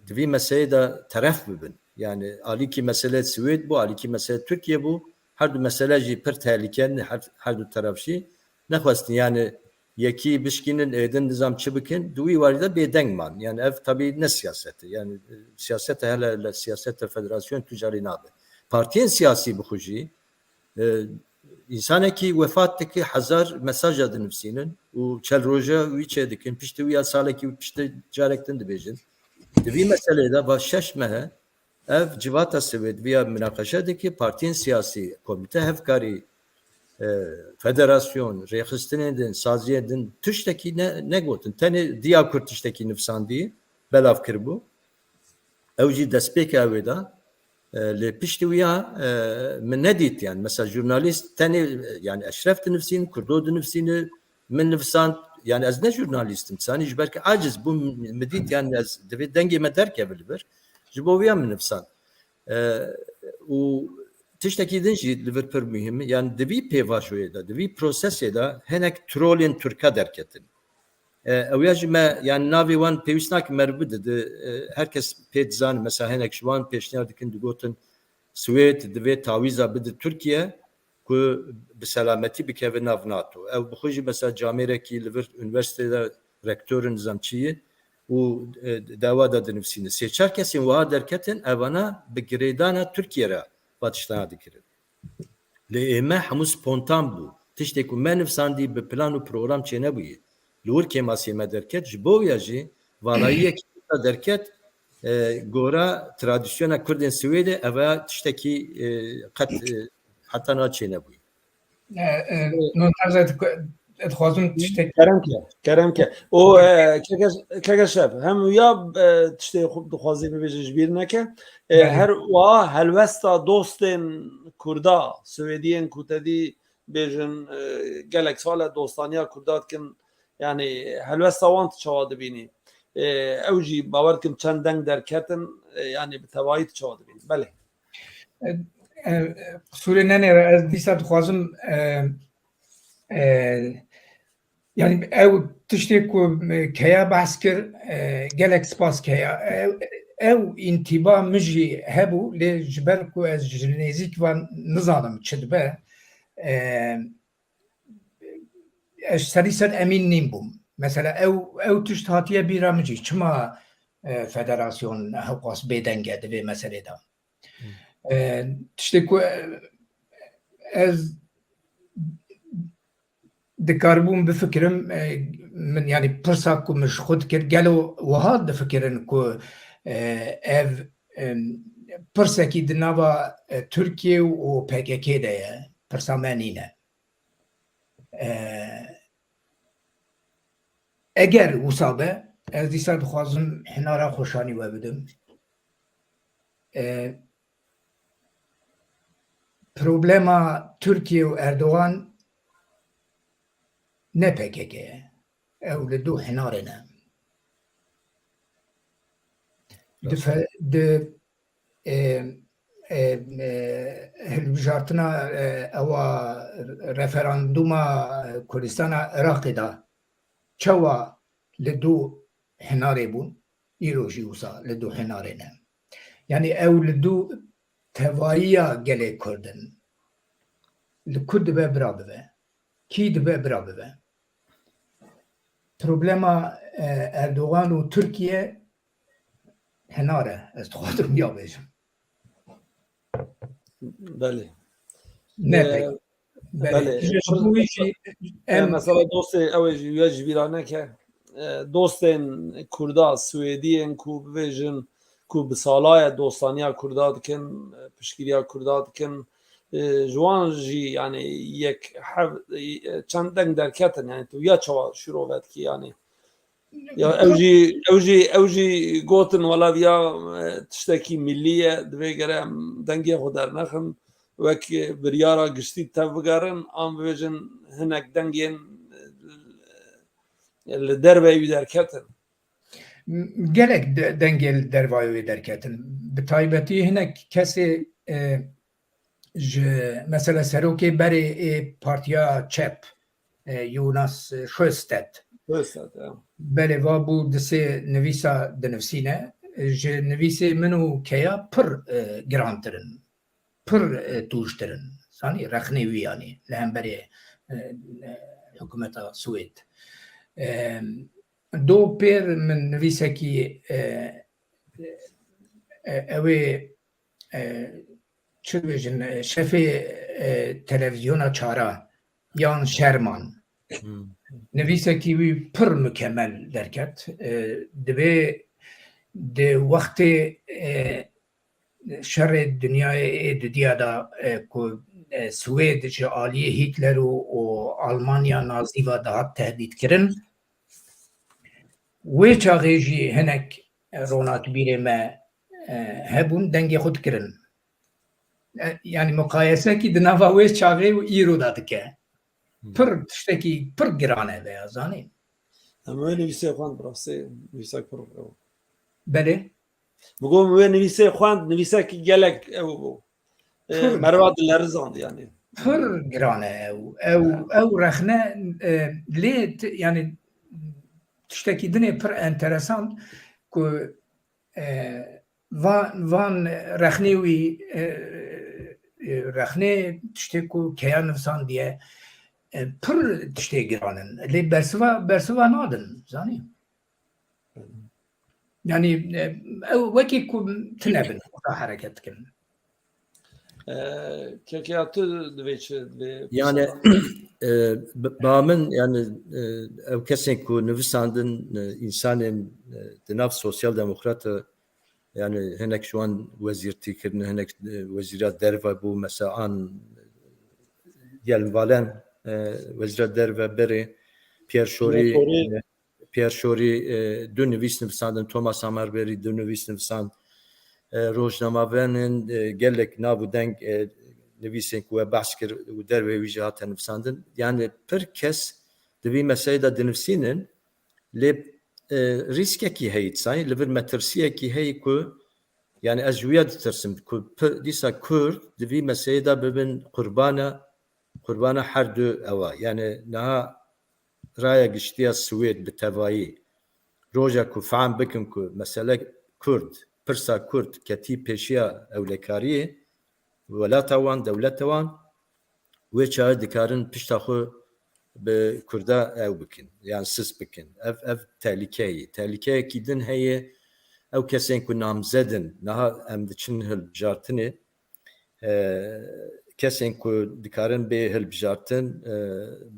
di vî meseleyê de teref bibin. Yani alîkî mesele Swêd bû, alîkî mesele Tirkiye bû. Her du mesele jî pir tehlike ne, her, her du teref jî nexwestin. Yani yekî bişkînin, êdin nizam çi bikin, di wî warî de bêdeng man. Yani ev tabî ne siyaset e. Yani, e, siyaset e, hele, hele siyaset e, federasyon tu carî nabe. Partiyên siyasî bi xwe jî, e, însanekî wefat dike, hezar mesaja dinivîsînin û çel roja wî çê dikin. Piştî wî ya salekî, piştî carek din dibêjin. Di vî meselê de va şeş meh e, ev civata Swêd viya minaqeşe dike, partiyên siyasî, komîte hevkarî, e, federasyon, rêxistinên din, saziyên din tiştekî ne, negotin. Tenê Diya Kurd tiştekî nivîsandî, belav kiribû. Ew jî destpêka wê da. E, lê piştî wî ya, e, min nedît, yani mesela jurnalîst tenê, e, yani Eşref dinivîsîn, Kurdo dinivîsîne, min nivîsand, yani ez ne jurnalîst im, sanî ji ber ki aciz bûm, min dît, yani ez divê dengê me derkeve li vir. Ji bo vî ya min nivîsand. E, û tiştekî din jî li vir pir muhîm e. Yani di vî pêvajoyê de, di vî prosesê de hinek trolên Tirka derketin. E, ew ya jî me, yani navê wan pêwîst nake me re bide, di, e, her kes pê dizane. Mesela hinek ji wan pêşniyar dikin, digotin Swêd divê tawîza bide Tirkiye ku bi selametî bikeve nav nato. Ew bi xwe jî mesela camêrekî li vir unîversîteyê de rektor in, nizam çi ye û, e, dawa da dinivîsîne. Sê çar kesên wiha derketin, evana bi girêdana Tirkiye re va tiştana dikirin. Lê ê me hemû spontan bû. Tiştê ku me nivîsandî bi plan û program çênebûye. Li wir kêmasiyê me derket, ji bo ya jî valayiyekî wisa derket, e, gora tradisyona Kurdên Swêdê, eva tiştekî, e, qet, e, heta niha çênebûye. E, e, Nûnterze, dixwazim tiştek. Kerem ke, kerem ke. O, e, keke, keke şef, hem ya, e, tiştê xwe dixwazî bibêje ji bîr neke. E, Belê. Her wiha helwesta dostên Kurda, Swêdiyên ku te dî bêjin, e, gelek sal e dostaniya Kurda dikin. Yani helwesta wan tu çawa dibînî? E, ew jî bawer dikim çend deng derketin, e, yani bi tevayî tu çawa dibînî? Belê. E, e, qisûrê nenêre, ez dîsa dixwazim, e, e, yani ew tiştê ku, e, Keya behs kir, e, gelek spas Keya. Ew, ew întîba min jî hebû, lê ji ber ku ez ji nêzîk van nizanim çi dibe, e, ez serî ser emîn nîn bûm. Mesela ew, ew tişt hatiye bîra min jî, çima, e, federasyon hewqas bêdeng e di vê meselê de? Hmm. E, tiştê ku, e, ez dikaribûm bifikirim, e, min, yani pirsa ku min ji xwe dikir, gelo wiha difikirin ku, e, ev, em, pirsekî di nava, e, Tirkiye û P K K de ye, pirsa me nîne. E, eger wisa be, ez dîsa dixwazim hinara xweşanî we bidim. E, problema Tirkiye û Erdogan ne P K K ye. Ew li dû hinarê ne. Di fe-, di, e, e, e, hilbijartina, e, ewa referanduma Kurdistana Iraqê de çawa li dû hinarê bûn, îro jî wisa li dû hinarê ne. Yani ew li dû tevayiya gelê Kurd in. Li ku dibe bira bibe? Kî dibe bira bibe? Problema, e, Erdogan û Tirkiye henar e, ez dixwazim ya bêjim. Belê. Ne pek. Belê. Ji bo wî jî em mesela dostê ew ê ji we ji bîra neke. Dostên Kurda Swêdiyên ku bibêjin ku bi sala ye dostaniya Kurda dikin, piştgiriya Kurda dikin, ji wan jî yani yek hev çend deng derketin yani tu ya çawa şirove dikî yani. Ya ew jî ew jî ew jî gotin wela viya tiştekî millî ye, divê gere em dengê xwe dernexin, wek biryara giştî tev bigerin, an bibêjin hinek dengên li derveyî wî derketin. Gelek dengê li dervayê wê derketin. Bi taybetî hinek kesê ji mesela serokê berê ê Partiya Çep, Jonas Sjöstedt. Belê va bû di sê nivîsa dinivsîne. Ji nivîsê min û Keya pir girantir in. Pir tûjtir in. Zanî rexnê wî yanî li hemberê hikûmeta Swêd. Do pêr min nivîsekî ew ê çi dibêjin, şefê televîzyona çara yan Şerman. Nivîsekî wî pir mukemel derket. Divê di wextê şerê dinyayê ê dudiya de ku Swêd ji aliyê Hitler û û Almanya Nazî ve dihat tehdîtkirin. Wê çaxê jî hinek ronakbîrê me hebûn, dengê xwe dikirin. Yanî muqayesekî di nava wê çaxê û îro de dike. Pir tiştekî pir giran e veya zanî. Em wê nivîsê xwend bi rastî nivîsek pir. Belê. Bi gom wê nivîsê xwend nivîsekî gelek ew bû. Merva dilerizand yanî. Pir giran e ew. Ew ew rexne lê yanî tiştekî dinê pir enteresan ku van van rexnê wî rexnê tiştê ku Keya nivsandiye pir tiştê giran in. Lê bersiva bersiva nadin zanî. Yanî ew wekî ku tune bin, wexta hereket dikin. Kekeya tu divê çi divê Yani ba min yani ew kesên ku nivisandin, insanên di nav sosyal demokrata yani hinek ji wan wezîrtî kirin, hinek wezîra derve bû, mesela an Gelmvalen wezîra derve berê Pierre Şorî. Pierre Şorî du nivîs nivisandin, Thomas Hammarberg du nivîs nivisand. Rojnamevanên gelek nav û deng nivîsên ku we behs kir û dervê wî jî hate nivisandin. Yani pir kes di vî meselê de dinivîsînin, lê rîskekî heyî, sanî li vir metirsiyekî heyî ku yani ez ji wî ya ditirsim ku dîsa Kurd di vî meselê de bibin qurbana qurbana her du ewa. Yani niha raya giştî ya Swêd bi tevayî roja ku fehm bikin ku mesele Kurd, pirsa Kurd ketî pêşiya ewlekariyê welata wan, dewleta wan, wê çaxê dikarin pişta xwe bi Kurda ew bikin, yan sist bikin. Ev, ev tehlîke ye. Tehlîkeyekî din heye, ew kesên ku namzed in, niha em diçin hilbijartinê, kesên ku dikarin bê hilbijartin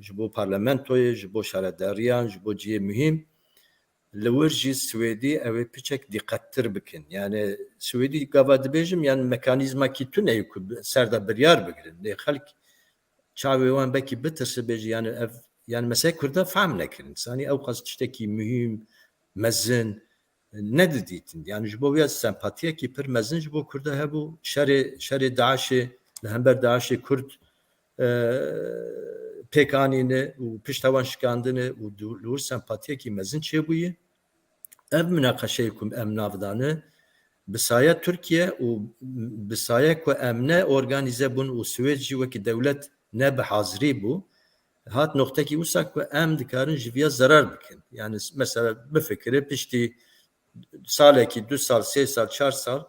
ji bo parlamentoyê, ji bo şaredariyan, ji bo cihê muhîm, li wir jî Swêdî ew ê piçek dîqettir bikin. Yani Swêdî gava dibêjim, yani mekanîzmakî tune ye ku ser de biryar bigirin. Lê xelk çavê wan belkî bitirse bêje, yani ev, yani mesele Kurda fehm nekirin. Sanî ew qas tiştekî muhîm, mezin, nedidîtin. Yani ji bo wî ya sempatiyekî pir mezin ji bo Kurda hebû. Şerê, şerê DAIŞê, li hember DAIŞê Kurd, e, pêk anîne û pişta wan şikandine û du-, li wir sempatiyekî mezin çêbûye. Ev minaqeşeyê ku em nav dane, bi saya Tirkiye û bi saya ku em ne organîze bûn û Swêd jî wekî dewlet ne bi hazirî bû, hat noqtekî wisa ku em dikarin ji viya zerar bikin. Yani mesela bifikire piştî salekî, du sal, sê sal, çar sal,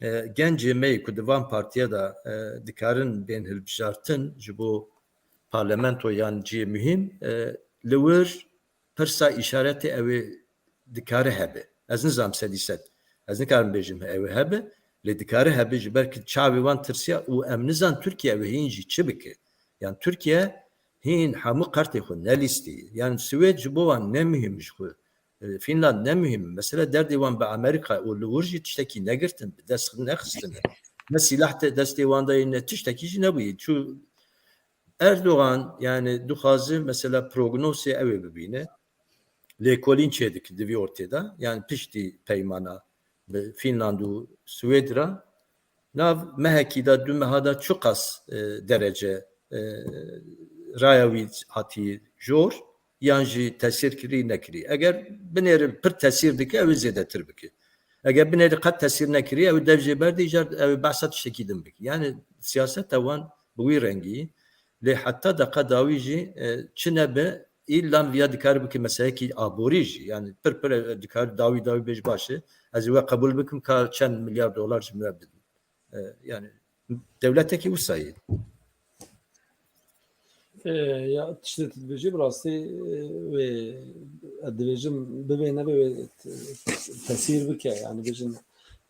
e, gencê me yê ku di van partiye de, e, dikarin bên hilbijartin ji bo parlamento yan cihê muhîm, e, li wir pirsa îşaretê ew ê dikare hebe. Ez nizam sedî sed. Ez nikarim bêjim ew ê hebe, lê dikare hebe ji ber ku çavê wan tirsiya û em nizan Tirkiye ew ê hîn jî çi bike. Yan Tirkiye hîn hemû qertê xwe nelîstî. Yan Swêd ji bo wan ne muhîm ji xwe. E, Fînland ne muhîm. Mesela derdê wan bi Amerîka û li wir jî tiştekî negirtin, bi dest nexistine. Ne sîlah te destê wan de ye, ne tiştekî jî nebûye. Çû Erdogan, yani, dixwaze mesela prognozê ew ê bibîne. Lêkolîn çêdike di vî ortê de. Yani piştî peymana bi Fînland û Swêd re, nav mehekî de, du meha de çiqas, e, derece, e, raya wî hatî jor, yan jî tesîr kirî nekirî. Eger binêre pir tesîr dike, ew ê zêdetir bike. Eger binêre qet tesîr nekirî, ew ê dev jê berdî, îcar ew ê behsa tiştekî din bike. Yani siyaseta wan bi wî rengî, lê heta deqa dawî jî, e, çi nebe, îlla viya dikare bike meselekî aborî jî. Yani pir pir, e, dikare dawî dawî bêj baş e. Ez ê we qebûl bikim ka çend milyar dolar ji min re bidin. E, yani dewletekî wisa ye. E, ya tiştê tu dibêjî bi rastî, e, wê, ez dibêjim bibê nebe wê t-, t-, tesîr bike. Yani bêjin,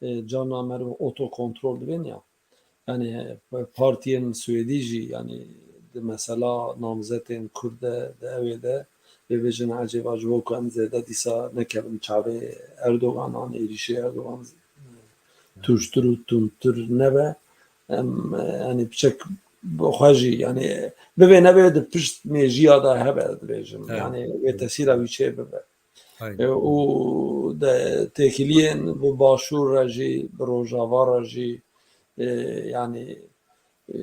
e, carna meriv otokontrol dibên ya. Yani, e, partiyên Swêdî jî, yani, di mesela namzetên Kurd de, di ew ê de, bê bêjin ecêba ji bo ku em zêde dîsa nekevin çavê Erdogan an, êrîşê Erdogan tûjtir û tundtir nebe, em, e, yani, piçek bi xwe jî, yani, bibê nebê di pişt mêjiya de hebe, dibêjim. Evet. Yani, wê tesîra wî çê bibe. Aynen. E, û de têkiliyên bi Başûr re jî, bi Rojava re jî, e, yani, e,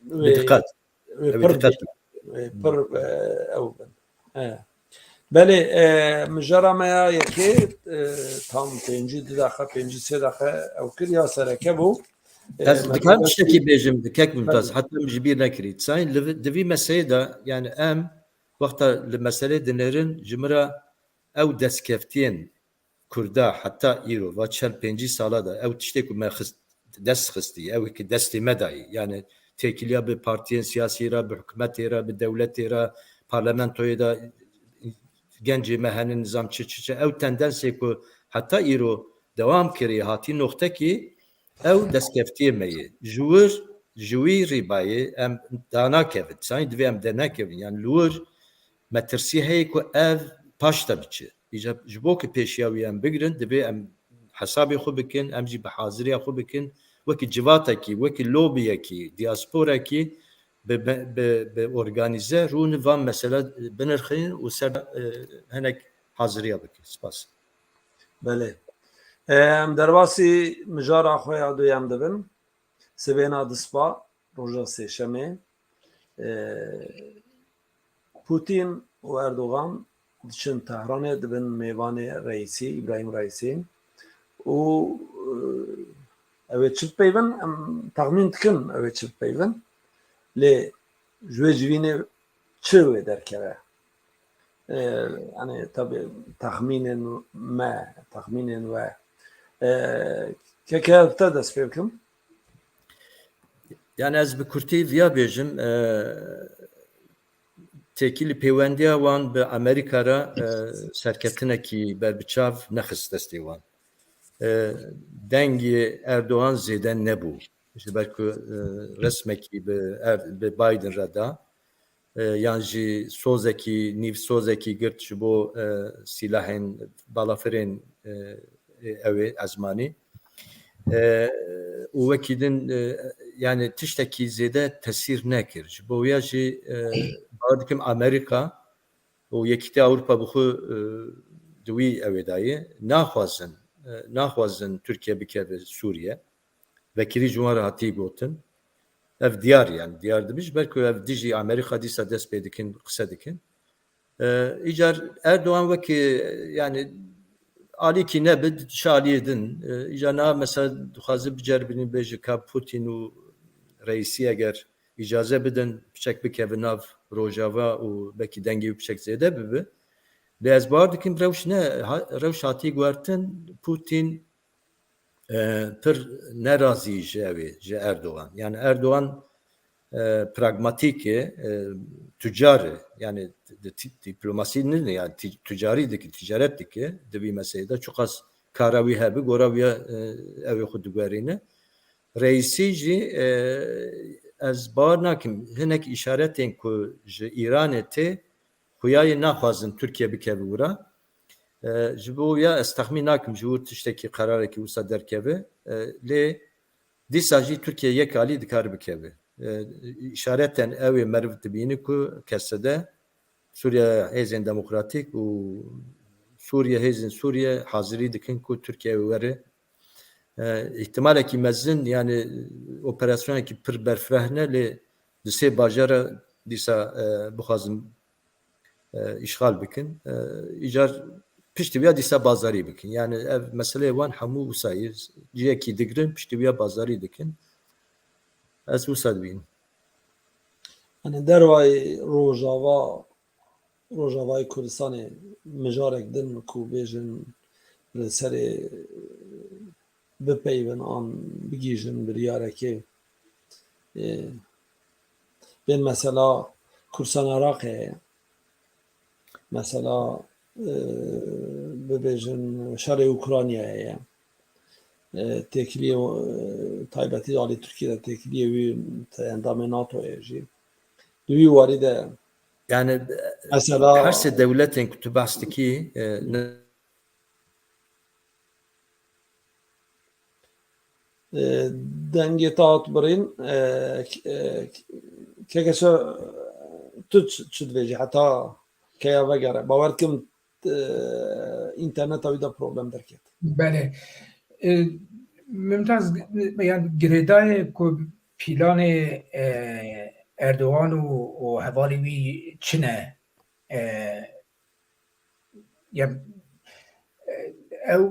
Bi wê, diqet. wê Ew pir diqet. bin, wê pir, e, ew bin. E. Belê, e, mijara me ya yekê, e, tam pêncî du deqe, pêncî sê deqe ew kir ya sereke bû. E, Ez me dikarim dest tiştekî bêjim, kek Mumtaz, Tabii. heta min ji bîr nekirî. Sayın, li vi-, di vî meselê de, yani em wexta li meselê dinêrin, ji min re ew destkeftiyên Kurda heta îro, va çel pêncî sala de ew tiştê ku me xist, dest xistî, ew ki destê me dayî. Yani têkiliya bi partiyên siyasî re, bi hikûmetê re, bi dewletê re, parlamentoyê de gencê me hene nizam çi çi çi. Ew tendensê ku heta îro dewam kirî, hatî noxtekî, ew destkeftiyê me ye. Ji wir, ji wî rîbayê em danakevin. Sanî divê em dernekevin. Yani li wir metirsî heye ku ev paş de biçe. Îca ji bo ku pêşiya wî em bigirin, divê em hesabê xwe bikin, em jî bi haziriya xwe bikin. Wekî civatekî, wekî lobiyekî, diasporekî bi, bi, bi, bi organîze rûnin van mesele binirxînin û ser, e, hinek haziriya bikin. Spas. Belê. Em derbasî mijara xwe ya duyem dibin. Sibêna dispa, roja sêşemê, e, Putin û Erdogan diçin Tehranê, dibin mêvanê Reîsî, Îbrahîm Reîsî. Û, e, ew ê çi bipeyvin? Em texmîn dikin ew ê çi bipeyvin. Lê ji wê civînê çi wê derkeve? E, yani tabi texmînên me, texmînên we. E, keke te dest pê bikim. Yani ez bi kurtî viya bêjim, e, têkilî pêwendiya wan bi Amerîka re, e, serketinekî berbiçav nexist destê wan. E, dengê Erdogan zêde nebû. Ji ber ku, e, resmekî bi Er-, bi Biden re da. E, yan jî sozekî, nîv sozekî girt ji bo, e, sîlahên balafirên, e, ew ê ezmanî. E, û wekî din, e, yani tiştekî zêde tesîr nekir. Ji bo wiya jî, e, bawer dikim Amerîka û Yekîtiya Ewropa bi xwe, e, di wî ew ê dayê naxwazin, e, naxwazin Tirkiye bikeve Sûriye. Vekirî ji wan re hatî gotin. Ev diyar, yani diyar dibe ji ber ku ev dijî Amerîka dîsa dest pê dikin, qise dikin. E, îcar Erdogan wekî, yani alîkî nebe, diçe aliyê din. E, îcar niha mesela dixwaze biceribînin bêje ka Putin û Reîsî eger îcaze bidin, piçek bikeve nav Rojava û belkî dengê wî piçek zêde bibe. Lê ez bawer dikim rewş ne, ha-, rewş hatî guhertin, Putin e, pir nerazî ji ew ê, ji Erdogan. Yani Erdogan, e, pragmatîk e, e, tucar e. Yani di ti-, diplomasî nîne, yani ti-, tucarî dike, ticaret dike di vî meselê de. Çiqas kara wî hebe, gora wî ya, e, ew ê xwe diguherîne. Reîsî jî, e, ez bawer nakim, hinek îşaretên ku ji Îranê tê, xuya yê naxwazin Tirkiye bikeve wira. E, ji bo ya ez texmîn nakim ji wir tiştekî, qerarekî wisa derkeve. E, lê dîsa jî Tirkiye yek alî dikare bikeve. E, îşareten ew ê meriv dibîne ku kesede Sûriye Hêzên Demokratîk û Sûriye, Hêzên Sûriye hazirî dikin ku Tirkiye were. E, îhtimalekî mezin, yani operasyonekî pir berfireh ne, lê di sê bajara dîsa, e, bixwazin, e, îşxal bikin. E, îcar piştî wî ya dîsa bazarî bikin. Yani ev meseleyê wan hemû wisa ye. Cihekî digirin, piştî wî ya bazarî dikin. Ez wisa dibînim. Yani dervayî Rojava, Rojavayê Kurdistanê mijarek din ku bêjin li serê bipeyvin an bigihîjin biryarekê. Ê, bên mesela Kurdistan Iraqê heye. Mesela, e, bibêjin şerê Ukraynayê heye. E, têkiliyê, e, taybetî alî Tirkiye de têkiliyê wî te endamê NATO ye jî. Di wî warî de Yani, mesela her sê dewletên ku tu behs dikî, e, ne- E, dengê te hat birîn, e, k-, e, k-, keke çi, tu çi, çi dibêjî heta keya vegere? Bawer dikim, e, înterneta wî de problem derket. Belê. E, Mümtaz, yani girêdayê ku planê, e, Erdogan û, û hevalê wî çi ne? E, ya, e, ew,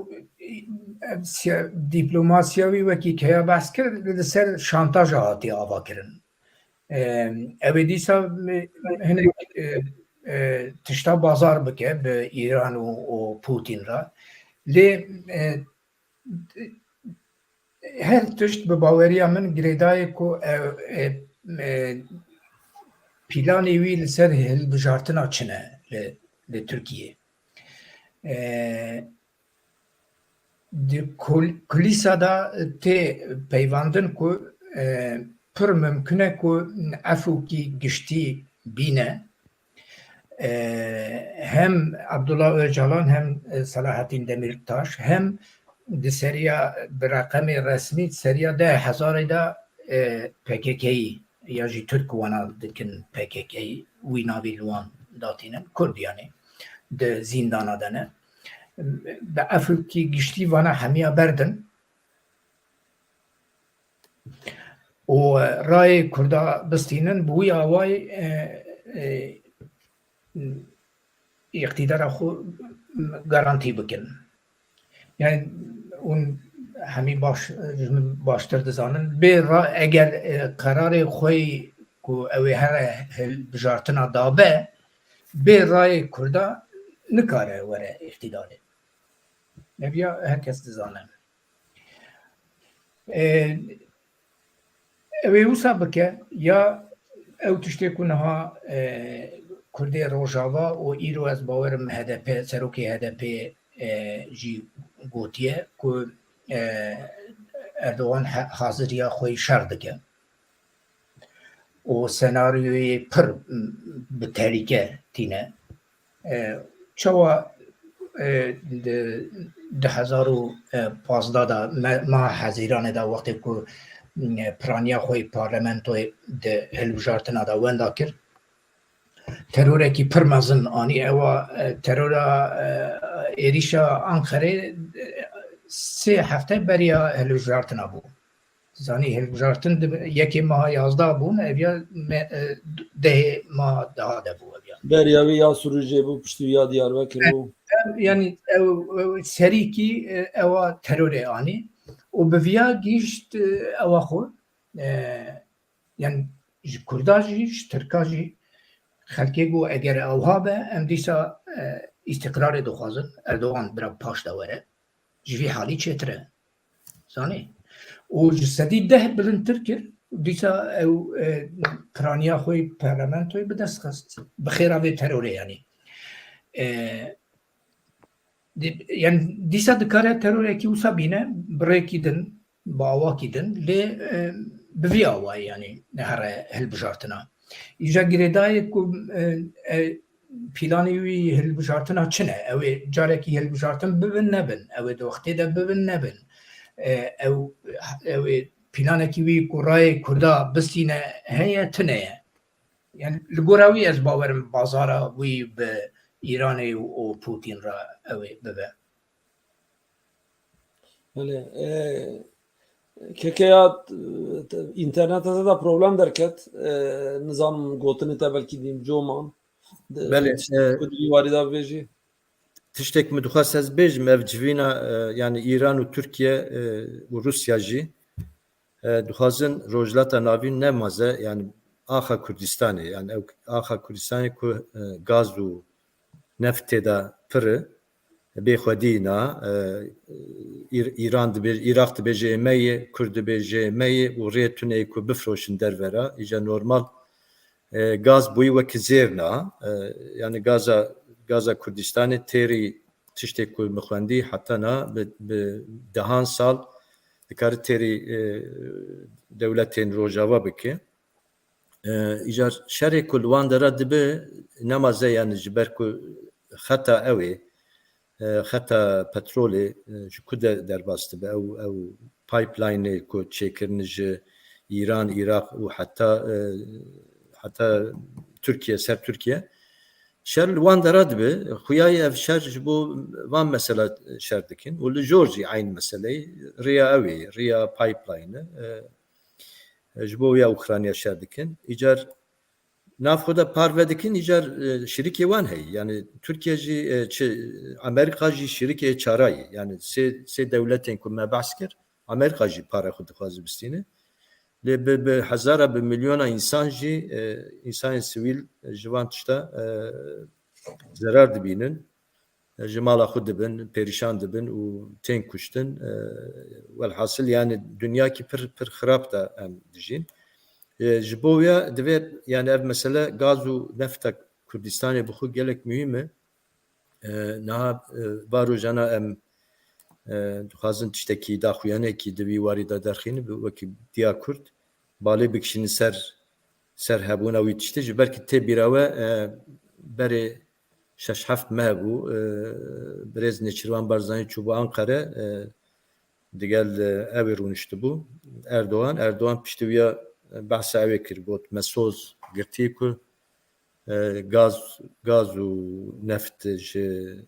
ev siya-, diplomasiya wî wekî keya behs kir, li ser şantaja hatiye avakirin. E, ew ê dîsa, e, hinek, e, e, tişta bazar bike bi Îran û, û Putin re. Lê, e, her tişt bi baweriya min girêdayê ku ew, e, e, planê wî li ser hilbijartina çi ne li, li Tirkiyê. E, di kul-, kulîsa de tê peyvandin ku, e, pir mimkun e ku efûkî giştî bîne. E, hem Abdullah Öcalan hem, e, Selahattin Demirtaş hem di seriya bi reqemê resmî seriya deh hezarê de, e, P K K'yî ya jî Tirk wana dikin P K K'yî, wî navî li wan datînin, Kurd yani di zîndana de ne. Bi efûkî giştî vana hemiya berdin. û rayê Kurda bistînin, bi wî awayî, e, e, îqtîdara xwe garantî bikin. Yani hûn hemî baş, ji min baştir dizanin. Bê ra-, eger, e, qerarê xwe yî ku ew ê here hilbijartina dabe, bê rayê Kurda nikare were îqtîdarê. Ev ya her kes dizane. E, ew ê wisa bike, ya ew tiştê ku niha, e, Kurdê Rojava û îro ez bawerim H D P, serokê H D P, e, jî gotiye ku, e, Erdogan he-, haziriya xwe yî şer dike. û senaryoyê pir, m, bi tehlîke tîne. E, çawa, e, di du hezar û pazdeh de me-, meha Hezîranê de wextê ku, m, piraniya xwe yê parlamentoyê di hilbijartina de wenda kir, terorekî pir mezin anî. Ewa, e, terora, e, êrîşa Anqerê, e, sê hefte beriya hilbijartina bû. Zanî, hilbijartin di yekê meha yazdeh bûn, ev ya me-, e, dehê meha deha de bû ev ya. Beriya wî ya Sirûcê bû, piştî wî ya Diyarbekir bû. Ev, yanî ew, ew serîkî, e, ewa terorê anî û bi viya gihîşt, e, ewa xwe, e, yanî ji Kurda jî, ji Tirka jî xelkê got, eger ewha be, em dîsa, e, îstiqrarê dixwazin, Erdogan bira paş de were. Ji vî halî çêtir e. Zanî? Û ji sedî deh bilindtir kir, dîsa ew, e, piraniya xwe yê parlamentoyê bi dest xist. Bi xêra vê terorê, yanî. E, Di-, yani dîsa dikare terorekî wisa bîne, bi rêkî din, bi awakî din, lê, e, bi vî awayî, yani here hilbijartina. Îja girêdayê ku, e, e, planê wî hilbijartina çi ne? Ew ê carekî hilbijartin bibin nebin? Ew ê di wextê de bibin nebin? E, ew, ew ê planekî wî ku rayê Kurda bistîne heye, tune ye? Yani li gora wî ez bawerim bazara wî bi Îranê û, û Putin re ew ê bibe. Belê, e, kekeya, e, interneta te de problem derket. E, nizanim gotinê te belkî dîm coman. De-, Belê, tiştek e, ku di vî warî de bibêjî? Tiştek min dixwest ez bêjim, ev civîna, e, yani Îran û Tirkiye, e, û Rûsya jî, e, dixwazin Rojhilata Navîn nemaze, yani axa Kurdistanê, yani ew axa Kurdistanê ku, e, gaz û neft tê de pir e, bê xwedî na, e, Îr-, Îran dibê-, Iraq dibêje ê me yê, Kurd dibêje ê me yê û rê tune ye ku bifroşin derve re. Îja normal, e, gaz bûyî wekî zêr na. E, yani gaza, gaza Kurdistanê têrî tiştê ku min xwendî heta na bi, bi dehan sal dikare têrî, e, dewletên Rojava bike. E, îcar şerê ku li wan dera dibe nemaze, yani ji ber ku xeta ew ê, e, xeta petrolê, e, ji ku de derbas dibe? Ew, ew pipeline-ê ku çêkirin ji Îran, Iraq û heta, e, heta Tirkiye, ser Tirkiye. Şer li wan dera dibe, xuyayê ev şer ji bo van mesela şer dikin û li jor jî eyn meseleyê, riya ew ê, riya pipeline-ê, e, ji bo ya Ukrayna şer dikin. Îcar nav xwe de parve dikin, îcar, e, şirikê wan heye. Yani Tirkiye jî, e, çi, Amerîka jî şirikê çara ye. Yani sê, sê dewletên ku me behs kir, Amerîka jî para xwe dixwaze bistîne. Lê bi, bi hezara, bi milyona însan jî, e, însanên sivîl ji van tişta, e, zerar dibînin. E, ji mala xwe dibin, perîşan dibin û tên kuştin. E, welhasil, yani dinyakî pir, pir xirab de em dijîn. E, ji bo ya divê, yani ev mesele gaz û nefta Kurdistanê bi xwe gelek muhîm e. E, niha, e, va rojana em, e, dixwazin tiştekî daxuyanekî di vî warî de derxînin, bi wekî Diya Kurd balê bikişînin ser, ser hebûna wî tiştê, ji ber ki tê bîra we, e, berê şeş heft meh bû, e, birêz Nêçîrvan Barzanî çûbû Anqere, e, digel, e, ew ê rûniştibû. Erdogan, Erdogan piştî wî ya behsa ew ê kir, got, me soz girtî ku, e, gaz, gaz û neft ji,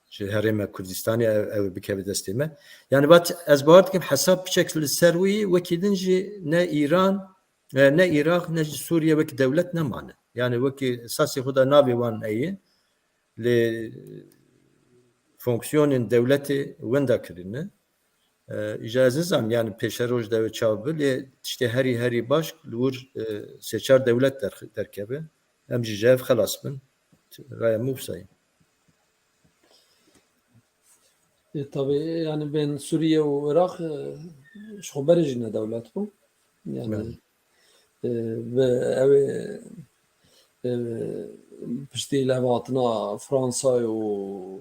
ji Herêma Kurdistanê ew, ew ê bikeve destê me. Yani vat, ez bawer dikim hesab piçek li ser wî, wekî din jî ne Îran, e, ne Iraq, ne jî Sûriye wek dewlet nemane. Yani wekî esasê xwe de navê wan heye, lê fonksiyonên dewletê wenda kirine. E, îja ez nizanim, yani pêşeroj de ew çawa bi, lê tiştê herî, herî baş li wir, e, sê çar dewlet derx-, derkeve. Em jî ji hev xelas bin. Raya min wisa ye. E, tabii, yani bên Suriye û Iraq, e, ji xwe berê jî ne dewlet bû. Yani, Evet. e, bi ew ê, e, piştî levhatina Fransayê û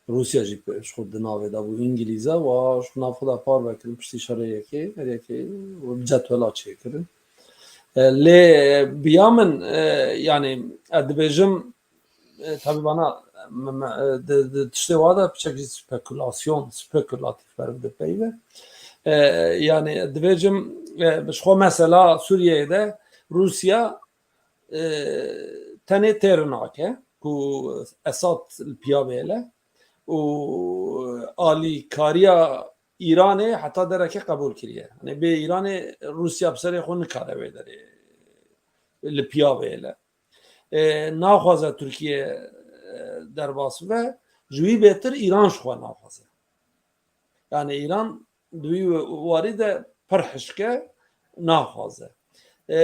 Rûsya jî pe-, ji xwe di navê de bû, Îngilîze, wa ji nav xwe de parve kirin piştî şerê yekê, her yekê û bi cetwela çêkirin. E, lê biya min, e, yani, ez dibêjim, e, tabi bana, me, me, e, di, di tiştê wa de piçek jî spekulasyon, spekulatif ber dipeyve. E, yani, dibêjim, e, ji xwe mesela Sûriyeyê de Rûsya, e, tenê têr nake ku Esad li piya bêle û alîkariya Îranê heta dereke qebûl kiriye. Hani bê Îranê Rûsya bi serê xwe nikare wê derê li piya bêle. E, naxwaze Tirkiye, e, derbas bibe, ji wî bêtir Îran ji xwe naxwaze. Yani Îran di wî warî de pir hişk e, naxwaze. E,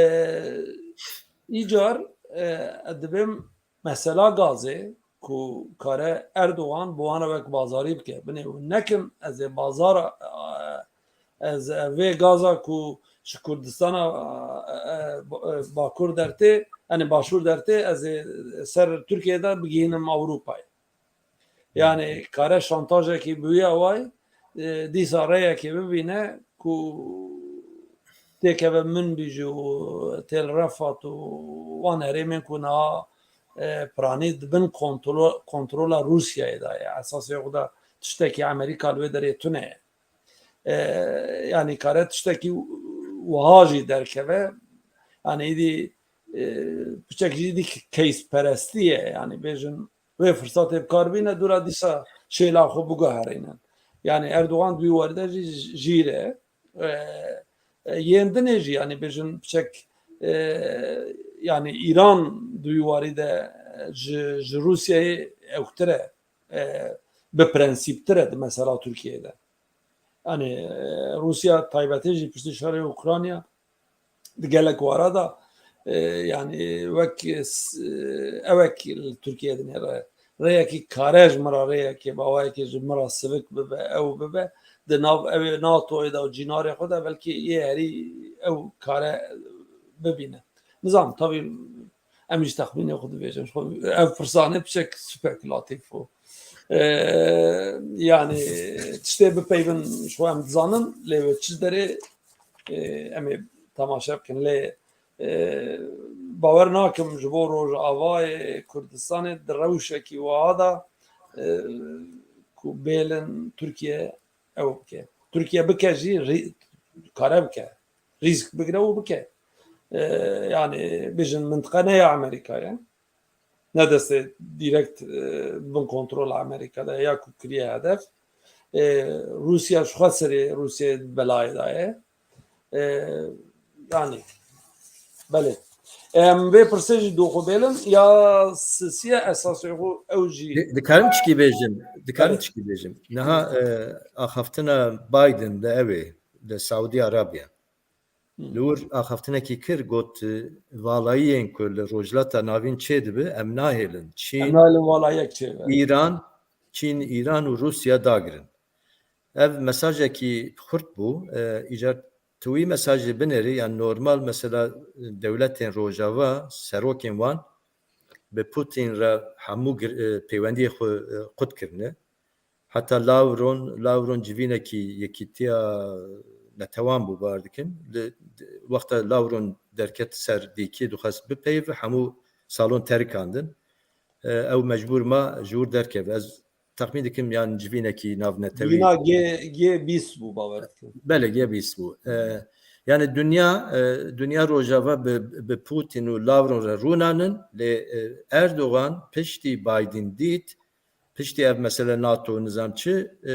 îcar, e, ez dibêm mesela gazê ku kare Erdogan bi wan re wek bazarî bike. Binê hûn nekin, ez ê bazara, e, ez vê gaza ku ji Kurdistana, e, e, Bakur dertê, yani Başûr dertê, ez ê ser Tirkiye de bigihînim Ewropayê. Yani kare şantajekî bi wî awayî, e, dîsa rêyekê bibîne ku têkeve Minbij û Tel Refat û wan herêmên ku niha, e, piranî di bin kontro-, kontrola Rûsyayê de ye. Esasê xwe de tiştekî Amerîka li wê derê tune ye. E, yani kare tiştekî wiha jî derkeve. Yani îdî, e, piçek jî îdî case perestî ye. Yani bêjin wê firsatê bi kar bîne, dûra dîsa şêla xwe biguherînin. Yani Erdogan di wî warî de jî jîr e. E, e, yên dinê jî, yani bêjin piçek, e, yani Îran di wî warî de ji, ji Rûsyayê ewktir e, e, bi prensîptir e di mesela Tirkiyeyê de. Yani, e, Rûsya taybetê jî piştî şerê Ukrayna di gelek wara da, e, yani wek s-, ewek li Tirkiye dinêre. Rêyekî kare ji min re rêyekê bi awayekê ji min re sivik bibe, ew bibe, di nav ew ê NATOyê de û cînarê xwe de belkî yê herî ew kare bibîne. Nizam, tabî em jî texmînê xwe dibêjin. Ji xwe ev pirsanê piçek spekulatif bû. E, yani tiştê bipeyvin ji xwe em dizanin, lê wê çi derê, e, em ê temaşe bikin. Lê, e, bawer nakim ji bo Rojavayê Kurdistanê di rewşekî wiha de, e, ku bêlin Tirkiye ew bike. Tirkiye bike jî rî-, kare bike. Rîsk bigire û bike. E, yani bêjin mintiqe ne ya Amerîka ye. Ne destê direkt, e, bin kontrola Amerîka de ya ku kiriye hedef. E, Rûsya ji xwe serê Rûsyayê belayê daye. E, yani belê. Em vê pirsê jî doxu bêlin ya sisiye esasê xwe ew jî Di-, dikarim çikî bêjim? Dikarim Belê. çikî bêjim? Niha, e, axaftina Biden de ew ê, de Saudî Arabya. Hı. Li wir axaftinekî kir, got, e, valayiyên ku li Rojhilata Navîn çêdibe, em nahêlin. Çîn, Em nahêlin valayiyek çêbe. Îran, Çîn, Îran û Rûsya dagirin. Ev mesajekî xurt bû. E, îcar tu wî mesajê binêrî, yan normal mesela dewletên Rojava, serokên wan bi Putin re hemû gir-, e, pêwendiyê xwe, e, qut kirine. Heta Lavron, Lavron civînekî yekîtiya netewan bû bar dikin. Li, wexta Lavron derket ser dîkê dixwest bipeyve, hemû salon terikandin. E, ew mecbûr ma ji wir derkeve. Ez texmîn dikim yan civînekî navnetewî. Civîna G, G bîst bû bawer dikim. Belê, G bîst bû. E, yani dinya, e, dinya Rojava bi, bi Putin û Lavron re rûnanin, lê, e, Erdogan piştî Biden dît, piştî ev mesele NATO nizam çi, e,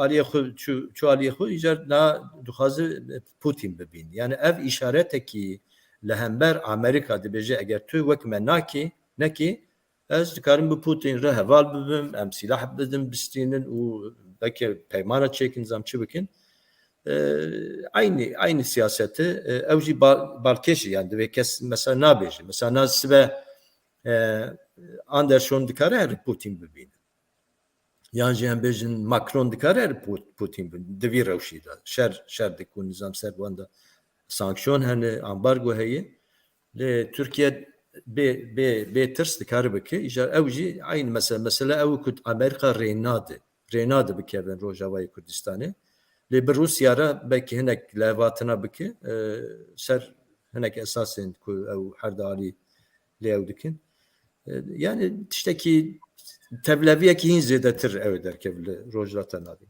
aliyê xwe çû, çû aliyê xwe, îcar na dixwaze Putin bibîn. Yani ev îşaretekî li hember Amerîka dibêje, eger tu wek me nakî, nekî, ez dikarim bi Putin re heval bibim, em sîlah bidin, bistînin û belkî peymana çêkin, nizam çi bikin. E, eynî, eynî siyaseti, e, ew jî bal-, balkêş e, yani divê kes mesela nabêje. Mesela na sibe, e, Anderson dikare her Putin bibîne. Yan jî em bêjin Macron dikare her Pu-, Putin bibîne. Di vî rewşî de. Şer, şer dikun, nizam ser wan de sanksiyon hene, ambargo heye. Lê Tirkiye bê, bê, bê tirs dikare bike. Îcar ew jî eynî mesele. Mesele ew ku Amerîka rê nade. Rê nade bikevin Rojavayê Kurdistanê. Lê bi Rûsya re belkî hinek lihevhatina bike, e, ser hinek esasên ku ew her di alî lê ew dikin. E, yani tiştekî tevleviyekî hîn zêdetir ew ê derkev li Rojhilata Navîn.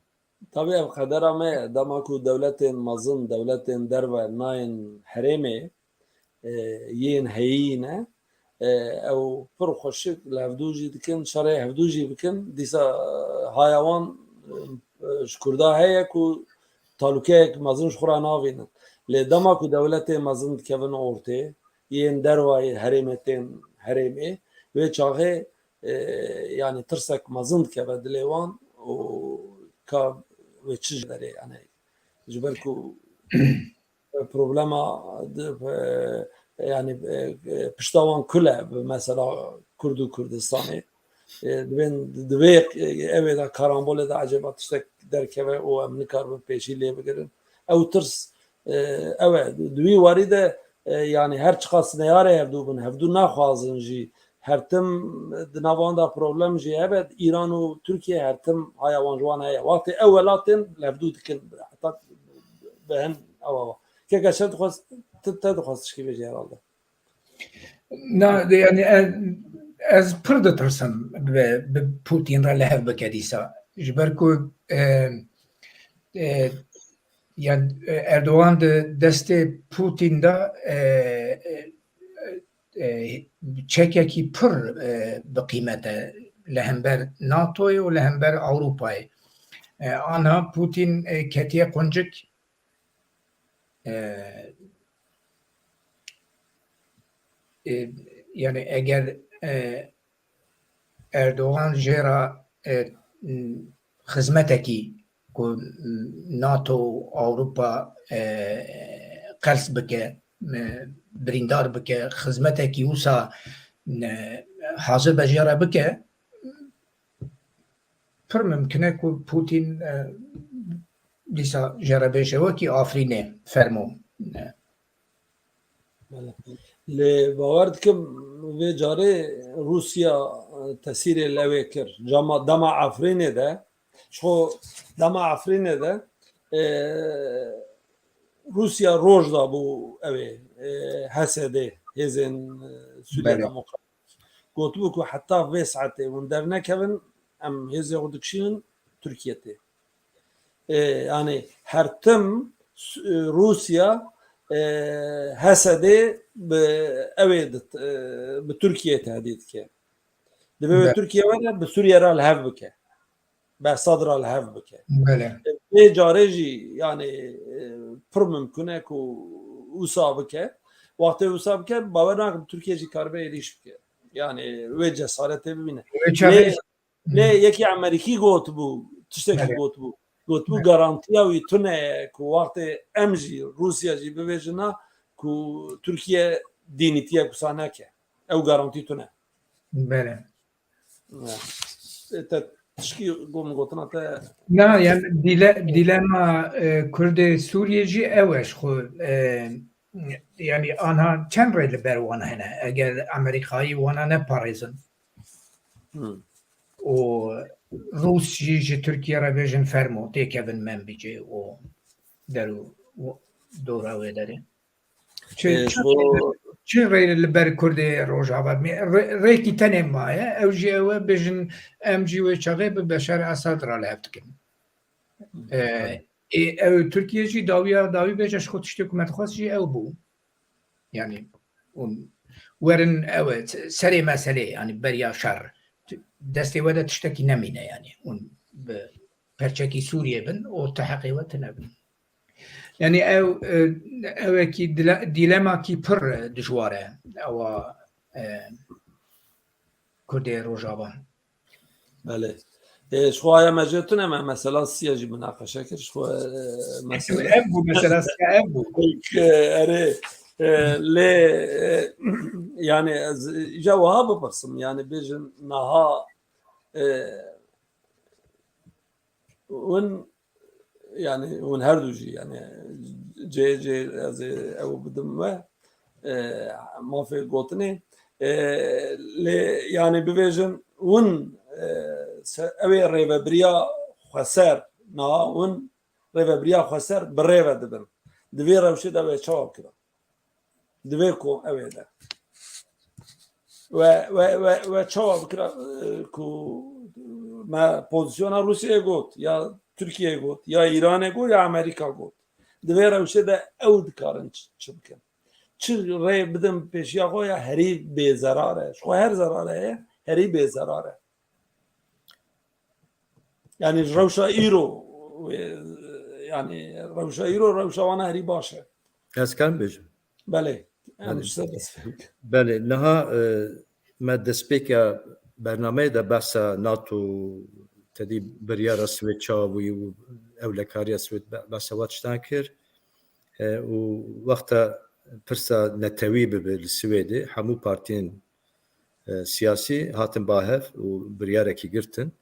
Tabî ev qedera me ye. Dema ku dewletên mezin, dewletên derve nayên herêmê, e, yên heyî ne, e, ew pir xweşik li hevdû jî dikin, şerê hevdû jî bikin. Dîsa, e, haya wan, e, ji Kurda heye ku talûkeyek mezin ji xwe re navînin. Lê dema ku dewletê mezin dikevin ortê, yên dervayê herêmê tên herêmê, wê çaxê, e, yani tirsek mezin dikeve dilê wan û ka wê çi ji derê, yani ji ber ku problema di, e, yani, e, e, pişta wan kul e bi mesela Kurd û Kurdistanê. E, dibên, divê, e, ev ê de karambolê de ecêba tiştek derkeve û em nikaribin pêşî lê bigirin. Ew tirs, e, ew e. Di wî warî de, e, yani her çiqas neyarê hevdû bin, hevdû naxwazin jî Her tim di nav wan de problem jî hebe, Îran û Tirkiye her tim haya wan ji wan heye. Wextê ew welatên levdû dikin, heta bi hin ew ava. Keke şev dixwest, tu te dixwest tişkî bêjî herhalde. Na, yani ez, ez pir ditirsim bi, bi Putin re li hev bike dîsa. Ji ber ku, e, e, yani, e, Erdogan di destê Putin de, e, e, e, çekekî pir, e, bi qîmet e li hember NATOyê û li hember Ewropayê. E, ana Putin, e, ketiye quncik. E, e, yani eger, e, Erdogan jê re, e, xizmetekî ku NATO û Ewropa, e, qels bike, e, birîndar bike, xizmetekî wisa, e, hazir be jê re bike, pir mimkin e ku Putin, e, dîsa jê re bêje wekî Afrînê fermo. E, Bele. Lê bawer dikim vê carê Rûsya, e, tesîrê li ewê kir. Cama, dema Efrînê de, ji xwe dema Efrînê de, e, Rûsya roj dabû ewê, e, H S D, Hêzên, e, Sûriya Belê. Demokrat. Gotibû ku heta vê saetê hûn dernekevin, em hêzê xwe dikişînin Tirkiye tê. E, yani her tim s-, e, Rûsya, e, H S D bi ewê dit, e, bi Tirkiye tehdît dike. Divê wê Be- Tirkiye were bi Sûriye re li hev bike. Bi Esad re li hev bike. Belê. E, vê carê jî yani, e, pir mimkun e ku wisa bike. Wextê wisa bike, bawer nakim Tirkiye jî karibe êrîş bike. Yani wê cesaretê bibîne. Wê çaxê Lê Lê yekî Amerîkî gotibû, tiştekî Belê. gotibû. Gotibû Belê. garantiya wî tune ye ku wextê em jî, Rûsya jî bibêjin na ku Tirkiye dînîtiye wisa neke. Ew garantî tune. Belê. Ya. E, te tişkî gom gotina te. Na, yani dile-, dilema, e, Kurdê Sûriyê jî ew e ji xwe, e, yani anha çend rê li ber wan hene? Eger Amerîkayî wana neparêzin, Hmm. û Rûs jî ji Tirkiye re bêjin fermo, têkevin Menbicê û der û, û dora wê derê. Çi, Ee, çi, ji bo çi rê li ber Kurdê Rojava? Rê-, rêkî tenê maye, ew jî ew e, bêjin, em jî wê çaxê bi Beşar Esad re li hev dikin. Ee, ê, ew Tirkiye jî dawiya, dawî bêje, ji xwe tiştê ku me dixwest jî ew bû. Yani, hûn werin ew e, serê meselê, yani beriya şer. Destê we de tiştekî nemîne yani. Hûn bi perçekî Sûriyê bin û ti heqê we tine bin. Yani ew, e, ewekî dile-, dîlemakî pir dijwar e. Ewa, e, Kurdê Rojava. Belê. Ê, ji xwe ya me jê tune me mesela siya jî minaqeşe kir. Ji xwe, e, mesela Ev bû mesela siya ev bû. Erê, e, lê, e, yani ez îja wiha bipirsim, yani bêjin naha, e, hûn, yani hûn her du jî, yani cê cê ez ê ew bidim we, e, mafê gotinê. E, lê yani bibêjin hûn, e, se-, ew ê rêvebiriya xweser, niha hûn rêvebiriya xweser bi rê ve dibin. Di vê rewşê de wê çawa bikira? Di vê ku ew ê de. We, we, we, we çawa bikira, e, ku me pozisyona Rûsyayê got, ya Tirkiyeyê got, ya Îranê got, ya Amerîka got. Di vê rewşê de ew dikarin çi, çi bikin? Çi rê bidin pêşiya xwe ya herî bêzerar e? Ji xwe her zerar heye, herî bêzerar e. Yani ji rewşa îro, e, yani rewşa îro, rewşa wana herî baş e. Ez karim bêjim? Belê. Em Belê. ji te dest pê bikin. Belê, niha, e, me destpêka bernameyê de behsa NATO, tedî biryara Swêd çawa bûyî û ewlekariya Swêd be-, behsa wa tiştan kir. E, û wexta pirsa netewî bibe li Swêdê, hemû partiyên, e, siyasî hatin ba hev û biryarekî girtin.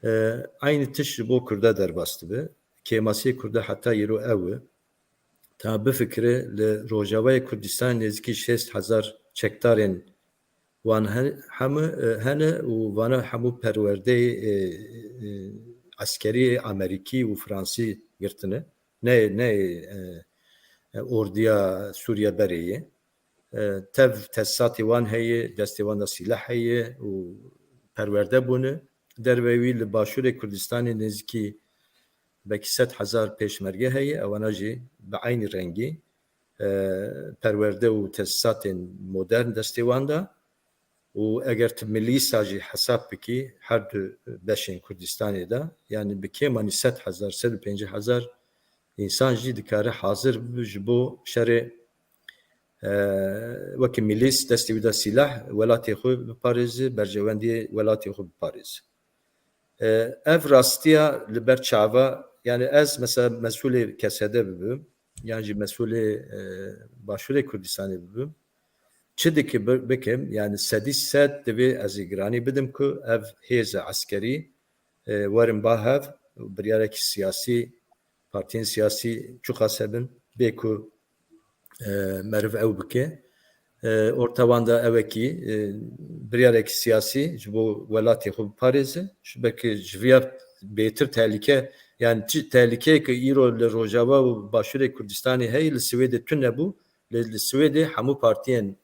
E, eynî tişt ji bo Kurda derbas dibe. Kêmasiyê Kurda heta îro ew e. Ta bifikire li Rojavayê Kurdistanê nêzîkî şêst hezar çekdarên Wan he-, hemû, e, hene û vana hemû perwerdeyê, e, e, eskerî Amerîkî û Fransî girtine. Ne, ne, e, e, ordiya Sûriye berê ye. E, tev tesisatê wan heye, destê wan de sîleh heye û perwerde bûne. Derve wî li Başûrê Kurdistanê nêzîkî belkî sed hezar pêşmerge heye, ewana jî bi eynî rengî, e, perwerde û tesisatên modern destê wan de. Û eger tu milîsa jî hesab bikî, her du beşên Kurdistanê de, yanî bi kêmanî sed hezar, sed û pêncî hezar însan jî dikare hazir bibe ji bo şerê, e, wekî milîs destê wî de sîlah, welatê xwe biparêze, berjewendiyê welatê xwe biparêze. E, ev rastiya li ber çava, yanî ez mesela mesûlê K S D bibim, yan jî mesûlê, e, Başûrê Kurdistanê bibim, çi dike bi-, bikim, yanî sedî sed divê ez ê giranî bidim ku ev hêza eskerî, e, werin ba hev, biryarekî siyasî, partiyên siyasî çiqas hebin, bê ku, e, meriv ew bike. E, orta wan de ewekî, e, biryarekî siyasî ji bo welatê xwe biparêze. Ji belkî ji viya bêtir tehlîke, yanî çi tehlîkeyeke îro li Rojava û Başûrê Kurdistanê heye, li Swêdê tune bû. Lê li Swêdê hemû partiyên,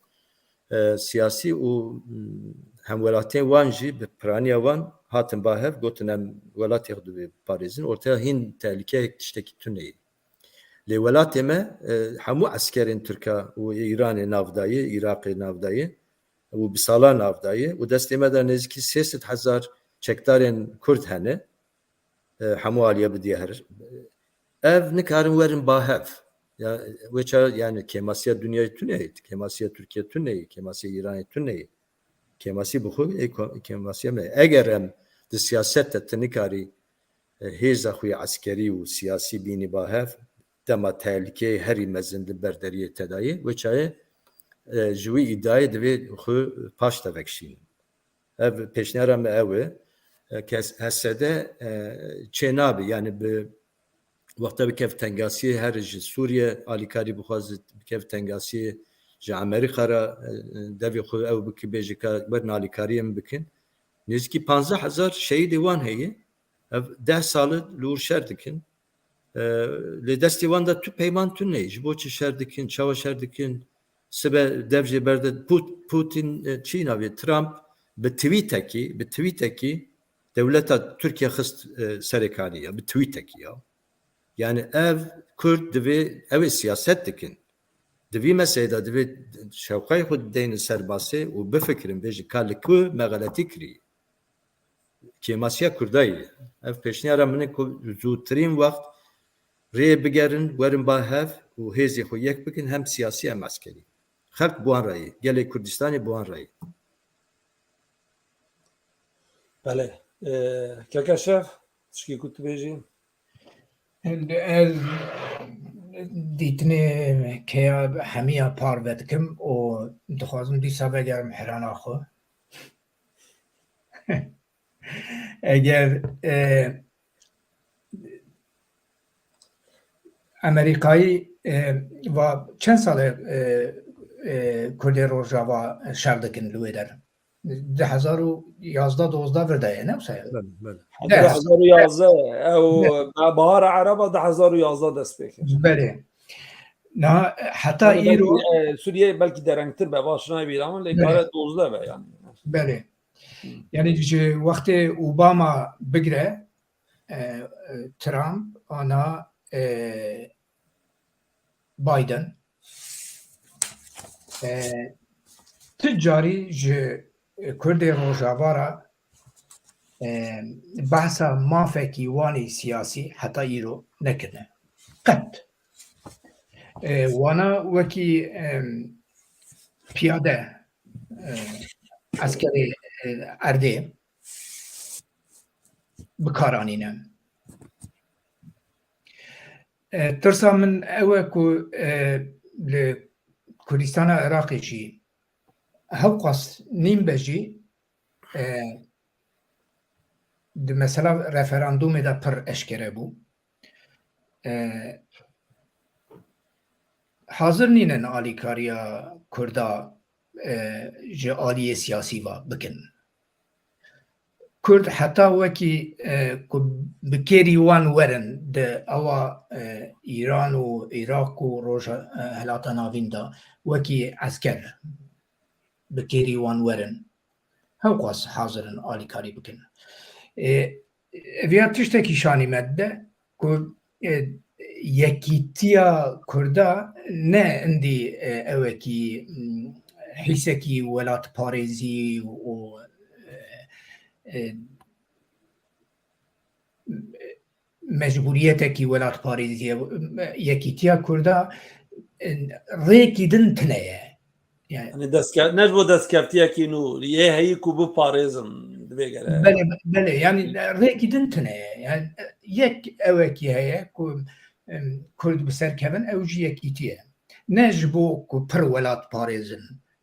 e, siyasî û, mm, hemwelatiyên wan jî bi piraniya wan hatin ba hev, gotin, em welatê xwe divê biparêzin. Ortaya hîn tehlîkeyek, tiştekî tune ye. Lê welatê me, e, hemû eskerên Tirka û Îranê navdaye, Iraqê navdaye û bi salan navdaye û destê me de nêzîkî sê sed hezar çekdarên Kurd hene, e, hemû aliye bidiye her. Ev nikarin werin ba hev. Ya, wê ça, yani kêmasiya dinyayê tune ye, kêmasiya Tirkiye tune ye, kêmasiya Îranê tune ye. Kêmasî bi xwe ê ko-, kêmasiya me. Eger em di siyasete tu nikarî, e, hêza xwe ya eskerî û siyasî bînî ba hev, dema tehlîkeyê herî mezin li ber deriyê te dayê, wê çayê, e, ji wî îdayê divê xwe paş de vekişînin. Ev pêşniyara me ew e. E, kes-, H S D, e, çê nabe, yani bi wexta bikev tengasiyê, her ji Sûriye alîkarî bixwaze, bikev tengasiyê, ji Amerîka re, e, devê xwe ew bike, bêje ka werin alîkariyê min bikin. Nêzîkî panzdeh hezar şehîdê wan heye. Ev deh sal e li wir şer dikin. E, lê destê wan de tu peyman tune ye. Ji bo çi şer dikin, çawa şer dikin? Sibe dev jê berde Put-, Putin, e, çi navê, Trump bi tweetekî, bi tweetekî dewleta Tirkiye xist, e, serê kanî ya, bi tweetekî ya. Yani ev Kurd divê, ew ê siyaset dikin. Di vî meselê de divê şewqeyê xwe deynin ser basê û bifikirin, bêjin ka li ku me xeletî kirî. Kêmasiya Kurda ye. Ev pêşniyara min e ku zûtirîn wext rê bigerin, werin ba hev û hêzê xwe yek bikin, hem siyasî hem eskerî. Xelk bi wan re ye. Gelê Kurdistanê bi wan re ye. Belê. Ee, Keke Şef, tişkî ku tu bêjî? Ez dîtinê keya hemiya parve dikim û dixwazim dîsa vegerim herana xwe. Eger, e, Amerîkayî, e, va çend sal e, e, Kurdê Rojava şer dikin li wê der? Di hezar û yazdeh dozdeh vir de ye, ne wisa ye? Belê, belê. Deh. Di hezar û yazdeh, ew, Belê. Bahara Ereba di hezar û yazdeh dest pê kir. Belê. Niha heta Yani îro belkî, e, Sûriye belkî derengtir be, baş nayê bîra min, lê Belê. kare dozdeh be yani. Belê. Hı. Yani ji wextê Obama bigre, e, e, Trump, ana, e, Biden, e, tu carî ji Kurdê Rojava re, e, behsa mafekî wan ê siyasî heta îro nekirine. Qet. E, wana wekî, e, piyade, e, eskerê, e, erdê bi kar anîne. E, tirsa min ew e ku, e, li Kurdistana Iraqê jî hewqas nîn be jî, e, di mesela referandûmê de pir eşkere bû. E, hazir nînin alîkariya Kurda e, ji aliyê siyasî ve bikin. Kurd heta wekî, e, ku bi kêrî wan werin di awa, e, Îran û Iraq û Roja, e, Hilata Navîn de wekî esker bi kêrî wan werin, hewqas hazir in alîkarî bikin. E, ev ya tiştekî şanî me dide ku, e, yekîtiya Kurda ne indî, e, ewekî, m, hîsekî welatparêzî û, e, e, mecbûriyetekî welatparêzî ye, yekîtiya Kurda, e, rêkî din tune ye. Yani, Hani destke-, ne ji bo destkeftiyekî nû, yê heyî ku biparêzin divê gere. Belê, belê, yani rêkî din tune ye. Yani yek ewekî heye ku, em, Kurd bi ser kevin, ew jî yekîtî ye. Ne ji bo ku pir welat parêzin,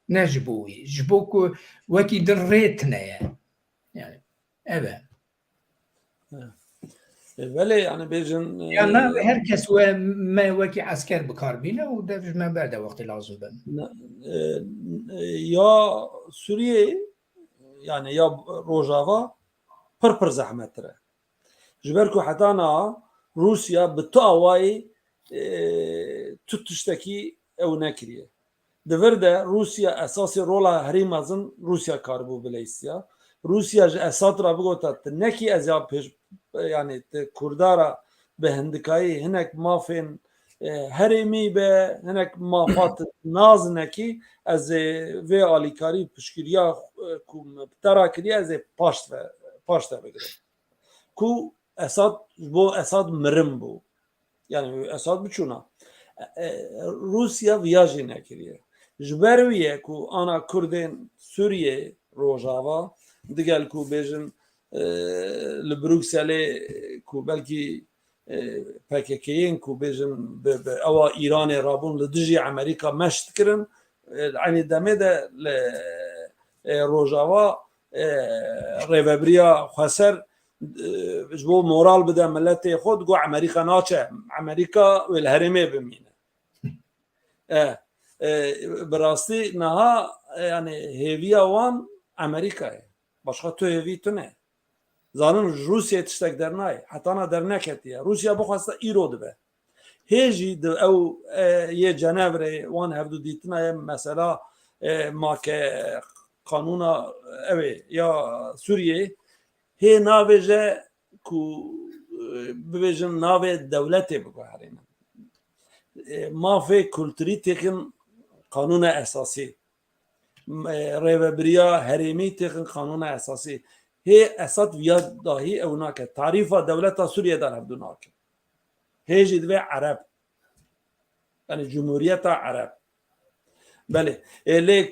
ne ji bo wî, ji bo ku wekî din rê tune ye. Yani ev e. E, belê, yani bêjin, e, Ya navê her kes we me wekî esker bi kar bîne û dev ji me berde wextê lazim bin. Ne, e, e, ya Sûriyê, yani ya Rojava pir pir zehmettir e. Ji ber ku heta niha Rûsya bi tu awayî, e, tu tiştekî ew nekiriye. Di vir de Rûsya esasê rola herî mezin Rûsya karibû bileysiya. Rûsya ji Esad re bigota, tu nekî ez ya pêş, yani tu Kurda re bi hindikayî hinek mafên, e, herêmî be, hinek mafa tu nazinekî, ez ê vê alîkarî piştgiriya, e, ku min bi te re kiriye, ez ê paş ve, paş te bigirim. Ku Esad, ji bo Esad mirin bû. Yani Esad biçûna. E, e, Rûsya viya jî nekiriye. Ji ber wî ye ku ana Kurdên Sûriyê, Rojava, digel ku bêjin, e, li Brukselê ku belkî, e, P K K'yên ku bêjin bi, bi ewa Îranê rabûn li dijî Amerîka meş dikirin, e, li eynî demê de li, e, Rojava, e, rêvebiriya xweser, e, ji bo moral bide miletê xwe, digot Amerîka naçe, Amerîka wê li herêmê bimîne. E, e, bi rastî niha, e, yani hêviya wan Amerîka ye. Başqa tu hêvî tune. Zanin ji Rûsyayê tiştek dernayê. Hetana derneketiye. Rûsya bixwesta îro dibe. Hê jî di ew, e, yê Cenevrê wan hevdu dîtina ye mesela, e, ma ke qanûna ew ê ya Sûriyeyê hê navêje ku, e, bibêjin navê dewletê biguherînin. E, mafê kulturî têkin qanûna esasî. M-, e, rêvebiriya herêmî têxin qanûna esasî. Hê Esad viya dahî ew nake. Tarîfa dewleta Sûriyê de hevdu nake. Hê jî divê Ereb. Yani Cumhuriyeta Ereb. Belê. E, lê, e,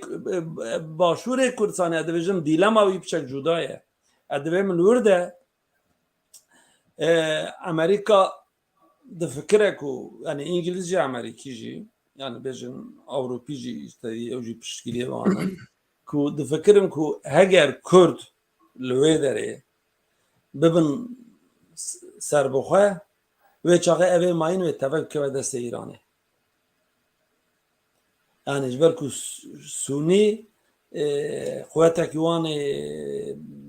Başûrê Kurdistanê, ez dibêjim dîlema wî piçek cuda ye. Ez dibê min li wir de, e, Amerîka difikire ku, yani Îngilîz jî, Amerîkî jî, yani bêjin Ewropî jî, işte ew jî piştgiriyê wan in, ku difikirin ku heger Kurd li wê derê bibin s-, serbixwe, wê çaxê ev ê mayîn wê tevek bikeve destê Îranê. Yani ji ber ku s-, Sûnî, e, quwetekî wan ê,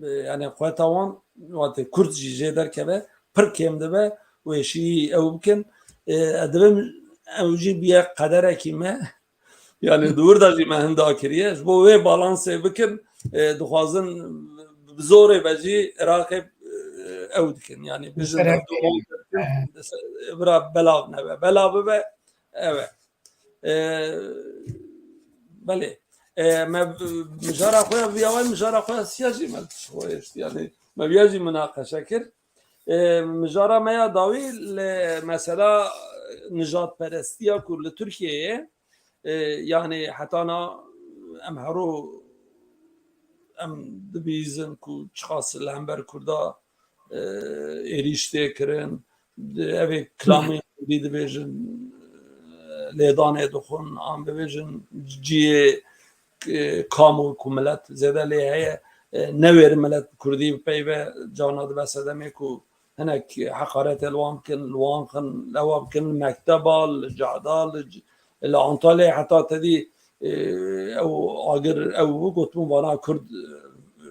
e, yani quweta wan, wate Kurd jî jê derkeve, pir kêm dibe, wê şî ew bikin. E, ez dibim ew jî biye qederekî me. Yani di wir de jî me hinda kiriye. Ji bo wê balansê bikin, e, dixwazin bi zorê ve jî Iraqê, e, ew dikin. Yani bijin Seref ev dikin, bira belav nebe. Belav bibe, ew e. E, belê. E, me, mijara xwe ya viya wê, mijara xwe ya siya jî me xwe, yani me viya jî minaqeşe kir. E, mijara me ya dawî li mesela nijadperestiya ku li Tirkiyeyê, e, yani hetana em hero em dibihîzin ku çiqas li hember Kurda, e, êrîş tê kirin, di, ev ê kilamên Kurdî dibêjin, e, lêdanê dixwin, an bibêjin cihê, e, kam û ku milet zêde lê heye, e, newêrin milet bi Kurdî bipeyve, carna dibe sedemê ku hinek heqaretê li wan bikin, li wan xin, li ewa bikin, li mekteba, li cada, li c-, li Antalyayê heta tedî e, ew agir, ew gotin vana Kurd, e,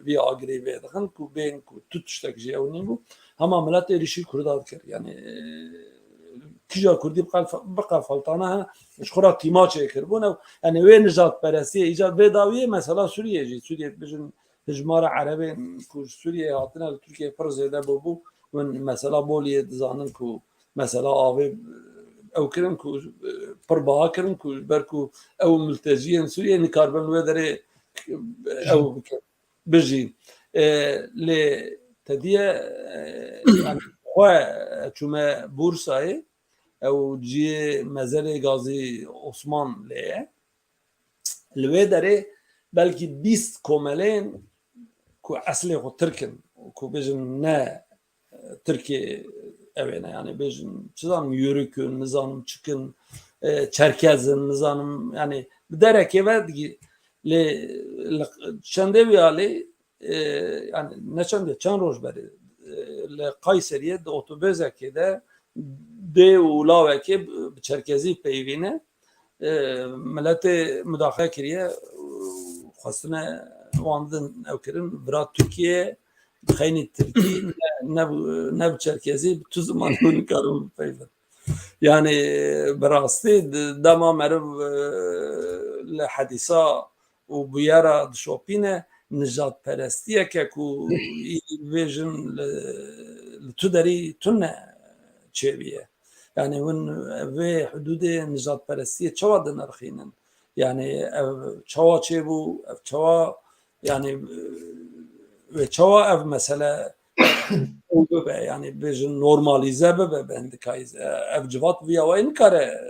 vî agirê vê dixin ku bên ku tu tiştek jî ew nîbû. Hema milet êrîşî Kurda dikir. Yani, e, kija Kurdî biqef-, biqefeltana he, ji xwe re tîma çêkiribûn. Ew, yani wê nijadperestiyê îca vê dawiyê mesela Sûriyê jî, Sûriyê bijin hijmara Erebên ku ji Sûriyeyê hatine li Tirkiyeyê pir zêde bûbû. Win mesela Boliyê dizanin ku mesela avê ew kirin ku, e, pir baha kirin ku ji ber ku ew milteciyên Sûriyê nikaribin wê derê, e, ew bikin, bijîn. E, lê te diye, e, yani xwe çûme Bursayê, ew ciyê mezelê Gazî Osman lê ye. Li wê derê belkî bîst komeleyên ku eslê xwe Tirk in, ku bêjin ne, e, Tirkê ew ê ne, yani bêjin, çi zanim, Yörük in, nizanim çik in, e, Çerkez in, nizanim, yani bi derekê ve digî-, lê li çendê wî alî, e, yani ne çendê, çend roj berê, e, li Kayseriyê di otobêzekê de dê û lawekê bi, bi Çerkezî peyivîne. E, miletê mudaxile kiriye, xwestine wan din ew kirin, bira Tirkiye, xeynî Tirkî, ne, ne, ne bi Çerkezî, bi tu ziman hûn nikarin bipeyivin. Yani bi rastî di-, dema meriv, e, li hedîsa û bûyera dişopîne, nijadperestiyeke ku î vê jin li, li tu derî tune çêbûye. Yani hûn vê hudûdê nijadperestiyê çawa dinirxînin? Yani ev çawa çêbû, ev çawa, yani, e, wê çawa ev mesele û bibe, yani bêjin normalîze bibe, bendikayîze. Ev civat vî awayî nikare,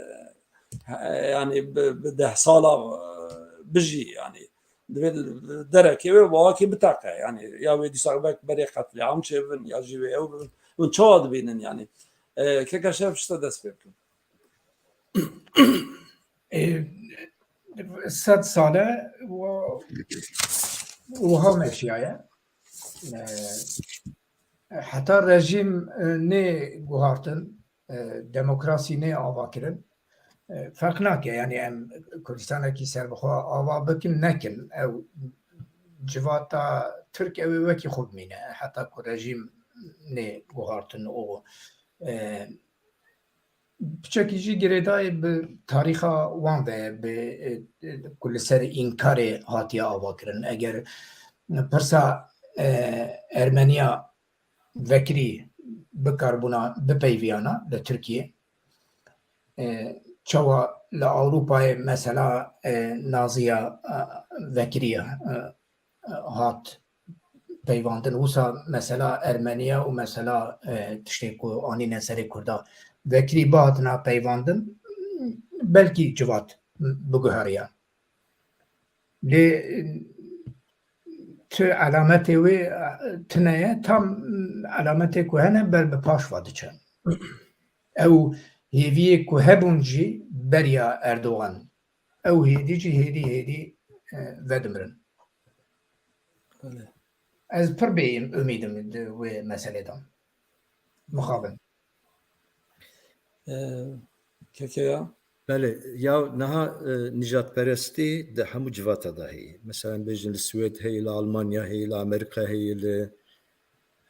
e, yani bi, bi deh sala, e, bijî, yani divê derekê wê wawakê biteqe, yani ya wê dîsa wek berê qetlîam çêbin, ya jî wê ew bibin. Hûn çawa dibînin yani? E, keke Şevş, te dest pê bikim. E, sed sale wa-, wiha meşiyaye. E, heta rejîm, e, nê guhartin, e, demokrasî nê ava kirin, e, ferq nake. Yani em Kurdistanekî serbixwe ava bikin nekin, ew civata Tirk ew ê wekî xwe bimîne. Heta ku rejîm nê guhartin û, e, piçekî jî girêdayî bi tarîxa wan ve ye, bi, e, e, ku li ser înkarê hatiye ava kirin. Eger pirsa, e, Ermeniya vekirî bikaribûna bipeyviyana li Tirkiyê, e, çawa li Ewropayê mesela, e, naziya, e, vekirî, e, hat peyvandin. Wisa mesela Ermeniya û mesela, e, tiştê ku anîne serê Kurda vekirî bihatina peyvandin, belkî civat biguheriya. Lê, e, tu elametê wê, e, tune ye, tam elametê ku hene ber bi paş ve diçe. Ew hêviyê ku hebûn jî beriya Erdogan. Ew hêdî jî hêdî hêdî, e, vedimirin. Belê. Ez pir bêyîm umîd im di wê meselê de. Mixabin. E, keke ya? Belê, ya niha, e, nijadperestî di hemû civata de heye. Mesela em bêjin li Swêd heye, li Almanya heye, li Amerîka heye, li,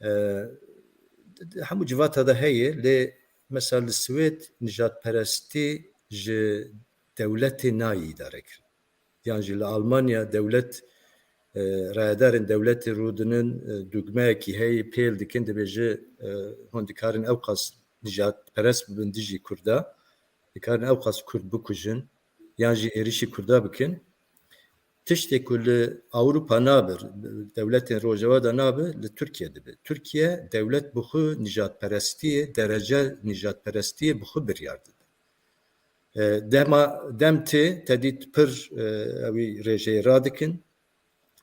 e, di hemû civata de heye, lê mesela li Swêd nijadperestî ji dewletê nayê îdare kirin. Yan jî li Almanya dewlet, e, rayedarên dewletê rûdinin, e, dûgmeyekî heye, pêl dikin, dibêje, e, hûn dikarin ewqas nijadperest bibin dijî Kurda, dikarin ewqas Kurd bikujin, yan jî êrişî Kurda bikin. Tiştê ku li Ewropa nabe, dewletên Rojava de nabe, li Tirkiye dibe. Tirkiye dewlet bi xwe nijadperestiyê, derece nijadperestiyê bi xwe biryar dide. E, dema, dem tê, te dît pir, e, ewî rêjeyê radikin,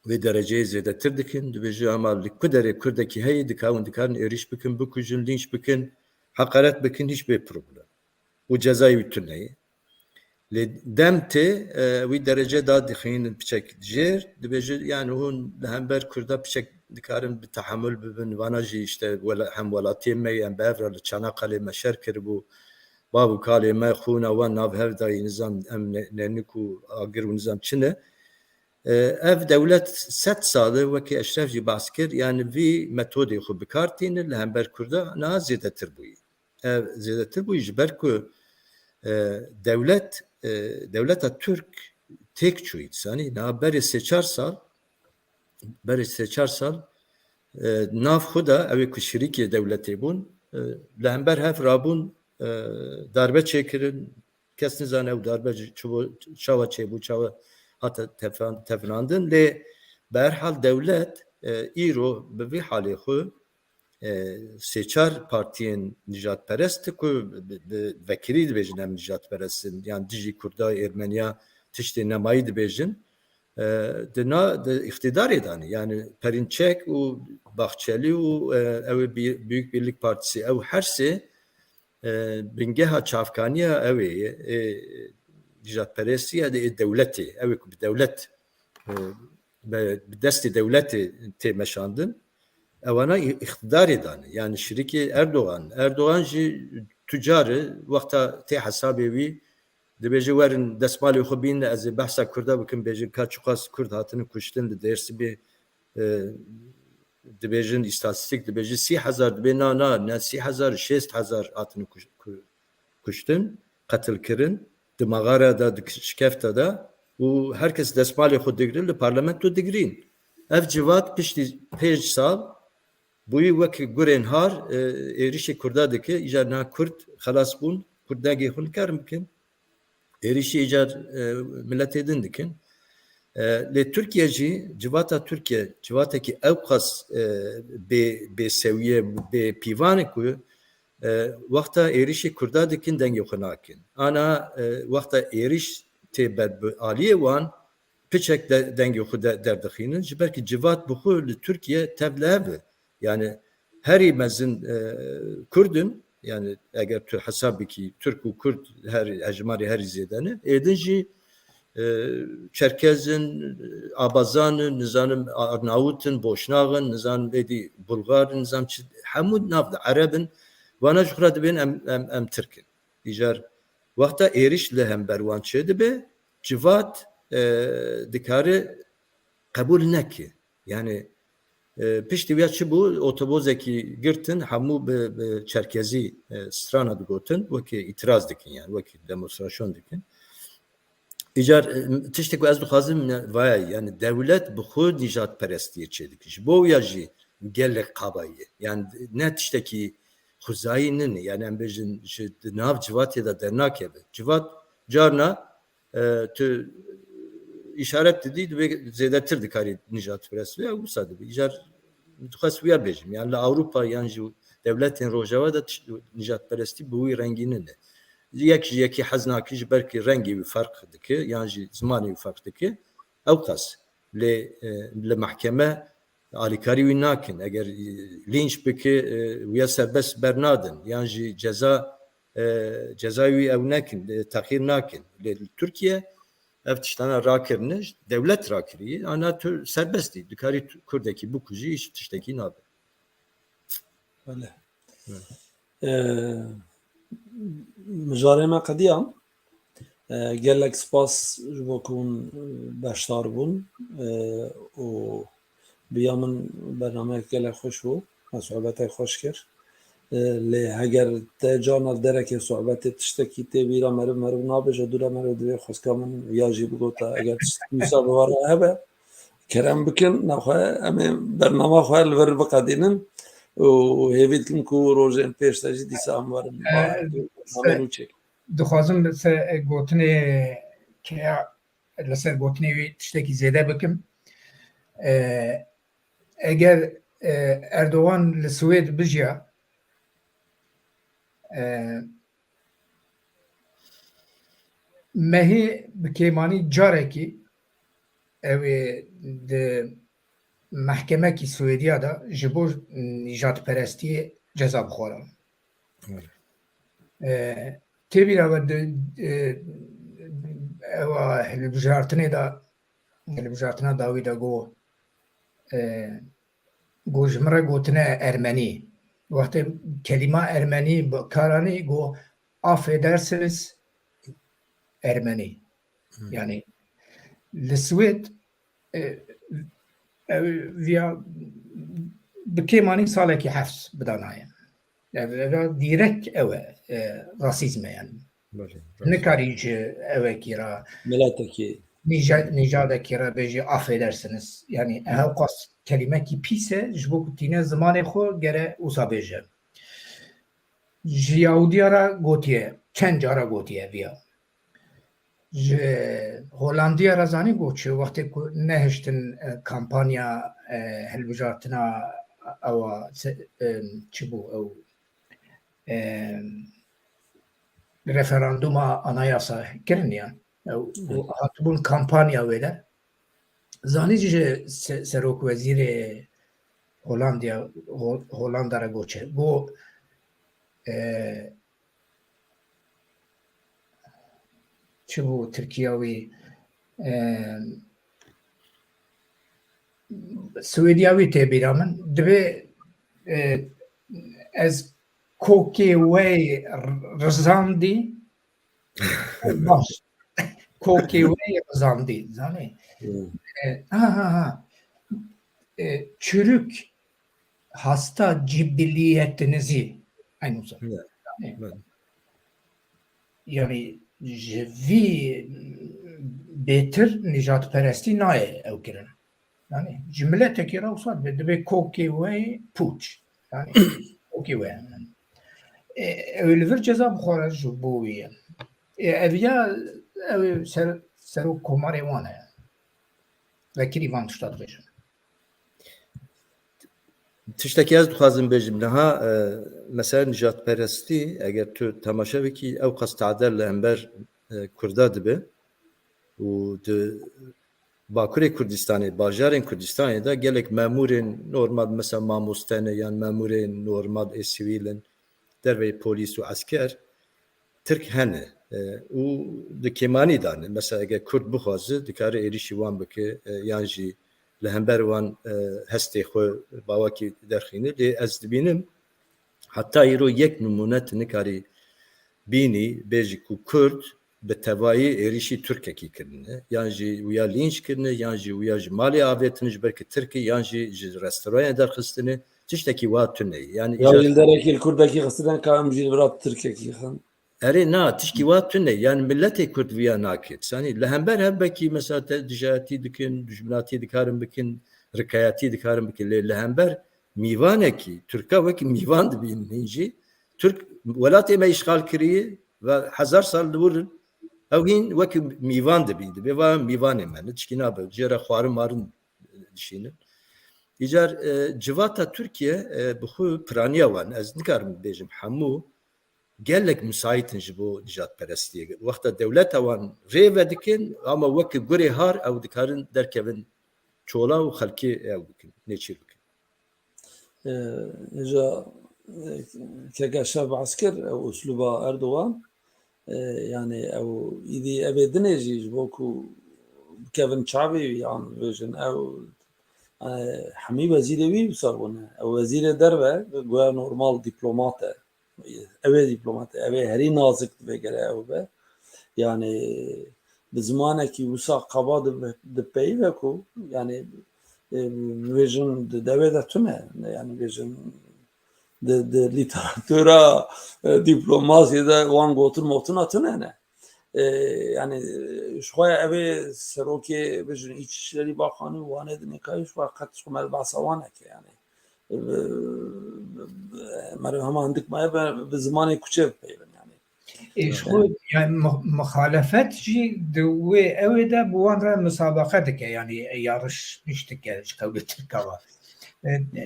wê dereceyê zêdetir dikin. Dibêje, ama li ku derê Kurdekî heye, dika-, hûn dikarin êrîş bikin, bikujin, lînç bikin, heqaret bikin, hiç bê problem. Û cezayê wî tune ye. Lê dem tê, e, wî derece da dixînin piçek jêr, dibêje, yani hûn li hember Kurda piçek dikarin bi tehemul bibin, vana jî işte wela-, hemwelatiyê me ye, em bi hev re li Çanaqqalê me şer kiribû, bav û kalê me xûna wan nav hev dayî, nizam em ne, nenik û agir û nizam çi ne. E, ev dewlet sed sal e, wekî Eşref jî behs kir, yani vî metodê xwe bi kar tîne li hember Kurda niha zêdetir bûyî. Ev zêdetir bûyî ji ber ku, e, dewlet, e, dewleta Tirk têk çûyî, dizanî, niha berê sê çar sal, berê sê çar sal, e, nav xwe de ew ê ku şirîkê dewletê bûn, e, li hember hev rabûn, e, darbe çêkirin, kes nizane ew darbe ji çi bo, çawa çêbû, çawa hate tefan-, tefirandin. Lê bi her hal dewlet, e, îro bi vî halê xwe, e, sê çar partiyên nijadperest ku bi, bi vekirî dibêjin em nijadperest in, yan dijî Kurda, Ermeniya tiştê nemayî dibêjin, e, di na, di îqtîdarê de ne. Yani Perinçek û Bahçeli û, e, ew ê Bi-, Büyük Birlik Partisi, ew her sê, e, bingeha çavkaniya ew ê, e, nijadperestiya de ê dewletê, ew ê ku bi dewlet, e, be-, bi destê dewletê tê meşandin, ewana î-, îqtîdarê de ne. Yani şirîkê Erdogan. Erdogan jî tucar e, wexta tê hesabê wî, dibêje werin destmalê xwe bînin, ez ê behsa Kurda bikim, bêjin ka çiqas Kurd hatine kuştin li Dêrsimê, e, dibêjin, îstatîstîk dibêje sî hezar, dibê na, na, ne sî hezar, şêst hezar hatine kuş-, ku-, kuştin, qetil kirin, di maxara de, di şikefta de û her kes destmalê xwe digrin, li parlamento digrîn. Ev civat piştî pênc sal bûyî wek gurên har, e, êrişê Kurda dike, îcar niha Kurd xelas bûn, Kurd dengê xwe nikarin bikin. Êrişî îcar, e, miletê din dikin. E, lê Tirkiye jî, civata Tirkiye, civatekî ewqas, e, bê, bêsewiye, bê pîvan e ku, e, wexta êrişî Kurda dikin, dengê xwe nakin. Ana, e, wexta êriş tê ber bi aliyê wan, piçek de, dengê xwe de, derdixînin. Ji ber ku civat bi xwe li Tirkiye tev li hev e. Yani herî mezin, e, Kurd in. Yani eger tu hesab bikî, Tirk û Kurd her, hejmarê herî zêde ne. Êdin jî, e, Çerkez in, Abazan in, nizanim Arnawut in, Boşnax in, nizanim êdî Bulgar in, nizanim çi, hemû nav de Ereb in. Wana ji xwe re dibên em, em, em Tirk in. Îcar wexta êriş li hember wan çêdibe, civat, e, dikare qebûl neke. Yani, e, piştî wiya çi bû? Otobozekî girtin, hemû bi, bi çerkezî, e, strana digotin, wekî îtiraz dikin, yani wekî demonstrasyon dikin. Îcar, e, tiştê ku ez dixwazim ne, vaya, yani dewlet bi xwe nîjadperestiyê çêdike. Ji bo wiya jî gelek qabayî ye. Yani ne tiştekî xwezayî nîne. Yani em bêjin ji di nav civatê de dernakeve. Civat carna, e, tu îşaret didî, dibê zêdetir dikarî nîjadperest be, ew wisa dibe. Îcar dixwest wiya bêjim. Yani li Ewropa yan jî dewletên Rojava de tiş-, nîjadperestî bi wî rengî nîne. Yek ji yekî hez nake ji ber ku rengê wî ferq dike, yan jî zimanê wî ferq dike. Ewqas. Lê, e, li mehkeme alîkarî wî nakin. Eger, e, lînç bike, e, wiya serbest bernadin. Yan jî ceza, e, cezayê wî ew nekin, e, texîr nakin. Lê li Tirkiye ev tiştana rakirine, dewlet rakiriye. Ana tu serbest î. Dikarî tu-, Kurdekî bikujî, hiç tiştekî nabe. Belê. Belê. Ee, mijarê me qediyan. Ee, gelek spas ji bo ku hûn, e, beşdar bûn. Ee, û bi ya min bernameyek gelek xweş bû. Me sohbetek xweş kir. Ee, lê heger te carna derekê sohbetê tiştekî tê bîra meriv, meriv nabêje, dûre meriv divê xwezka min ya jî bigota. Eger tiştek wisa bi we re hebe, kerem bikin, nexwe em ê bernama xwe li vir biqedînin û hêvî dikim ku rojên pêş de jî dîsa em werin. Ee, bernameyê nû çêkin. Dixwazim li ser gotinê keya, li ser gotinê wî tiştekî zêde bikim. Ee, eger, e, Erdogan li Swêd bijiya, e, mehî bi kêmanî carekî ew ê di mehkemekî Swêdiya de ji bo nîjadperestiyê ceza bixwara. Evet. E, tê bîra we di, e, ewa hilbijartinê de, hilbijartina dawî de got, e, got ji min re gotine ermenî. Wextê kelîma ermenî bi kar anî, got, affedersiniz Ermeni. Yani li Swêd e, ew viya bi kêmanî salekî hefs bidanaye. Ev, ev direkt ew e, e, rasîzm e yani. Belê, rast. Nikarî ji ewekî ra Miletekî. nîja-, nîjadekî re bêjî affedersiniz. Yani ew qas kelîmekî pîs e, ji bo ku tîne zimanê xwe gere wisa bêje. Ji Yahudiya re gotiye, çend cara gotiye viya. Ji Holandiya re zanî got çi, wextê ku nehiştin, e, kampanya, e, hilbijartina ewa se-, e, çi bû ew, e, referanduma anayasa kirin ya. Ew, û hatibûn kampanya wê de. Zanî jî ji se-, serok wezîrê Holandiya, Ho-, Holanda re got çi. Got, e, çi bû Tirkiya wî, e, Swêdiya wî tê bîra min. Divê, e, ez kokê we rizandî, baş. Kokê we rizandî, zanî? Hmm. E, ha, ha, ha. E, çürük hasta cibiliyetinizi. Aynı uzak. Evet. Yani, evet. Yani, ji vî bêtir nijadperestî nayê ew kirin. Yani, ji miletekî re wisa dibe, dibe kokê we pûç. Yani, kokê we. E, ew li vir ceza bixware ji bo wî ye. E, ev ya, ew ser-, serok komarê wan e. Vekirî van tişta dibêjin. Tiştekî ez dixwazim bêjim niha, e, mesela nijadperestî, eger tu temaşe bikî, ew qas tade li hember, e, Kurda dibe û di Bakurê Kurdistanê, bajarên Kurdistanê de gelek memûrên normal, mesela mamoste ne yan memûrên normal ê sivîl in, derveyî polîs û esker, Tirk hene, e, û di kêmanî de ne. Mesela eger Kurd bixwaze, dikare êrîşî wan bike, e, yan jî li hember wan, e, hestê xwe bawakî derxîne. Lê ez dibînim, heta îro yek nimûne tu nikarî bînî, bêjî ku Kurd bi tevayî êrîşî Tirkekî kirine, yan jî wiya lînç kirine, yan jî wiya ji malê avêtine ji ber ku Tirk e, yan jî ji restoranê derxistine, tiştekî wa tune ye. Yani Ya îcar- lînderekî li Kurdekî xistine ka em jî li vir Tirkekî xin. Erê na, tişkî wa tune ye. Yani miletê Kurd viya nake. Sanî li hember hevbekî mesela te dijayetî dikin, dijminatî dikarin bikin, rikayetî dikarin bikin. Lê li hember mîvanekî, Tirka wekî mîvan dibînin hîn jî. Tirk welatê me îşxal kiriye ve hezar sal li wir in. Ew hîn wekî mîvan dibîn. Dibê va mîvanê me. Ne tişkî nabe. Jê re xwarin marin dişînin. Îcar, e, civata Tirkiye, e, bi xwe piraniya wan, ez nikarim bêjim hemû, gelek misait in ji bo nijadperestiyê. Wexta dewleta wan rê vedikin, ama wekî gurê har ew dikarin derkevin çola û xelkê ew bikin, nêçîr bikin. E, hêja, e, keke şev behs kir, ew uslûba Erdogan, e, yani ew îdî evê dinê jî ji bo ku bikevin çavê wî yan bêjin ew, e, hemî wezîrê wî wisa bûne. Ew wezîrê derve, goya normal dîplomat e. Ew ê dîplomat e, ew ê herî nazik divê gere ew be. Yani bi zimanekî wisa qaba di, dipeyive ku yani, e, bêjin di devê de tune, yani bêjin di, di lîteratura, e, dîplomasiyê de wan gotin motina tune ne. E, yani, e, ji xwe ev ê serokê bêjin Îçişlerî Bakanî û wanê di nêkayî ji xwe qet ji xwe me behsa wan neke yani. E, e, e, meriv hema hindik maye be, bi zimanê kuçe bipeyivin yani. Ê, ji xwe, yani, mi-, mixalefet jî di wê ew ê de bi wan re misabeqe dike, yani, yarış nîş dike ji qewlê Tirka ve. E, e,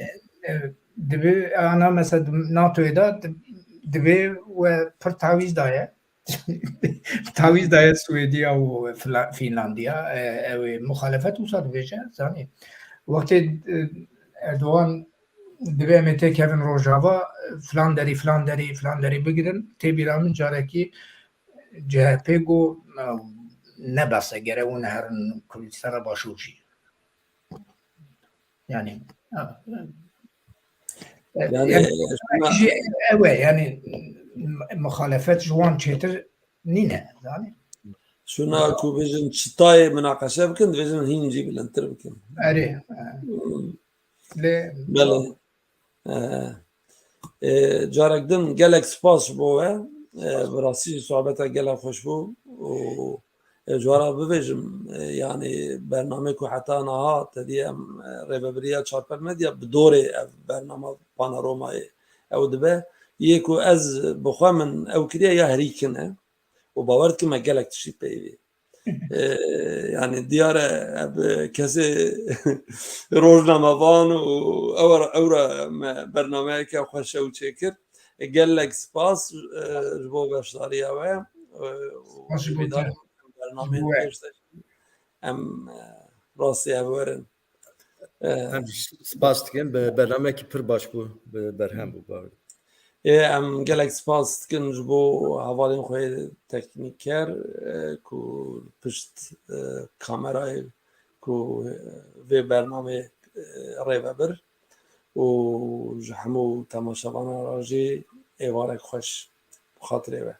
e, divê, ana mesela di NATOyê de di-, divê we pir tawîz daye. Tawîz daye Swêdiya û Fla-, Fînlandiya. E, ew ê muxalefet wisa dibêje, zanî. Wextê, e, Erdogan dibê em ê têkevin Rojava, filan derî, filan derî, filan derî bigirin. Tê bîra min carekî C H P got, e, ne bes e, gere hûn herin Kurdistana Başûr jî. Yani, ha, e, Yani, yani, şuna- jî ew e, yani, muxalefet ji wan çêtir nîne, zanî? Şuna ku bêjin çitayê minaqeşe bikin, dibêjin hîn jî bilindtir bikin. Erê. Lê Belê. E, e, carek din gelek spas ji bo we. E, bi rastî jî sohbeta gelek xweş bû û, e, ji we re bibêjim, e, yanî bernameyê ku heta niha tedî em, e, rêvebiriya Çarpel Medya bi dorê ev bernama Panoramayê ew dibe. Yê ku ez bi xwe min ew kiriye ya herî kin e û bawer dikim me gelek tiştî peyivî. E, yanî diyar e, ev kesê rojnamevan û ew re, ew re me bernameyeke xweş ew çêkir. E, gelek spas, e, ji bo beşdariya we. E, û Spas ji bo te. hêvîdar im bernameyên Ji bo we. pêş de em, e, rastî hev werin. E, Em spas dikin, bi bernameyekî pir baş bû, bi berhem bû, bawer. Ê, em gelek spas dikin ji bo hevalên xwe yê teknîker, e, ku pişt, e, kamerayê ku, e, vê bernamê, e, rêvebir û ji hemû temaşevanan re jî êvarek xweş bi xatirê we.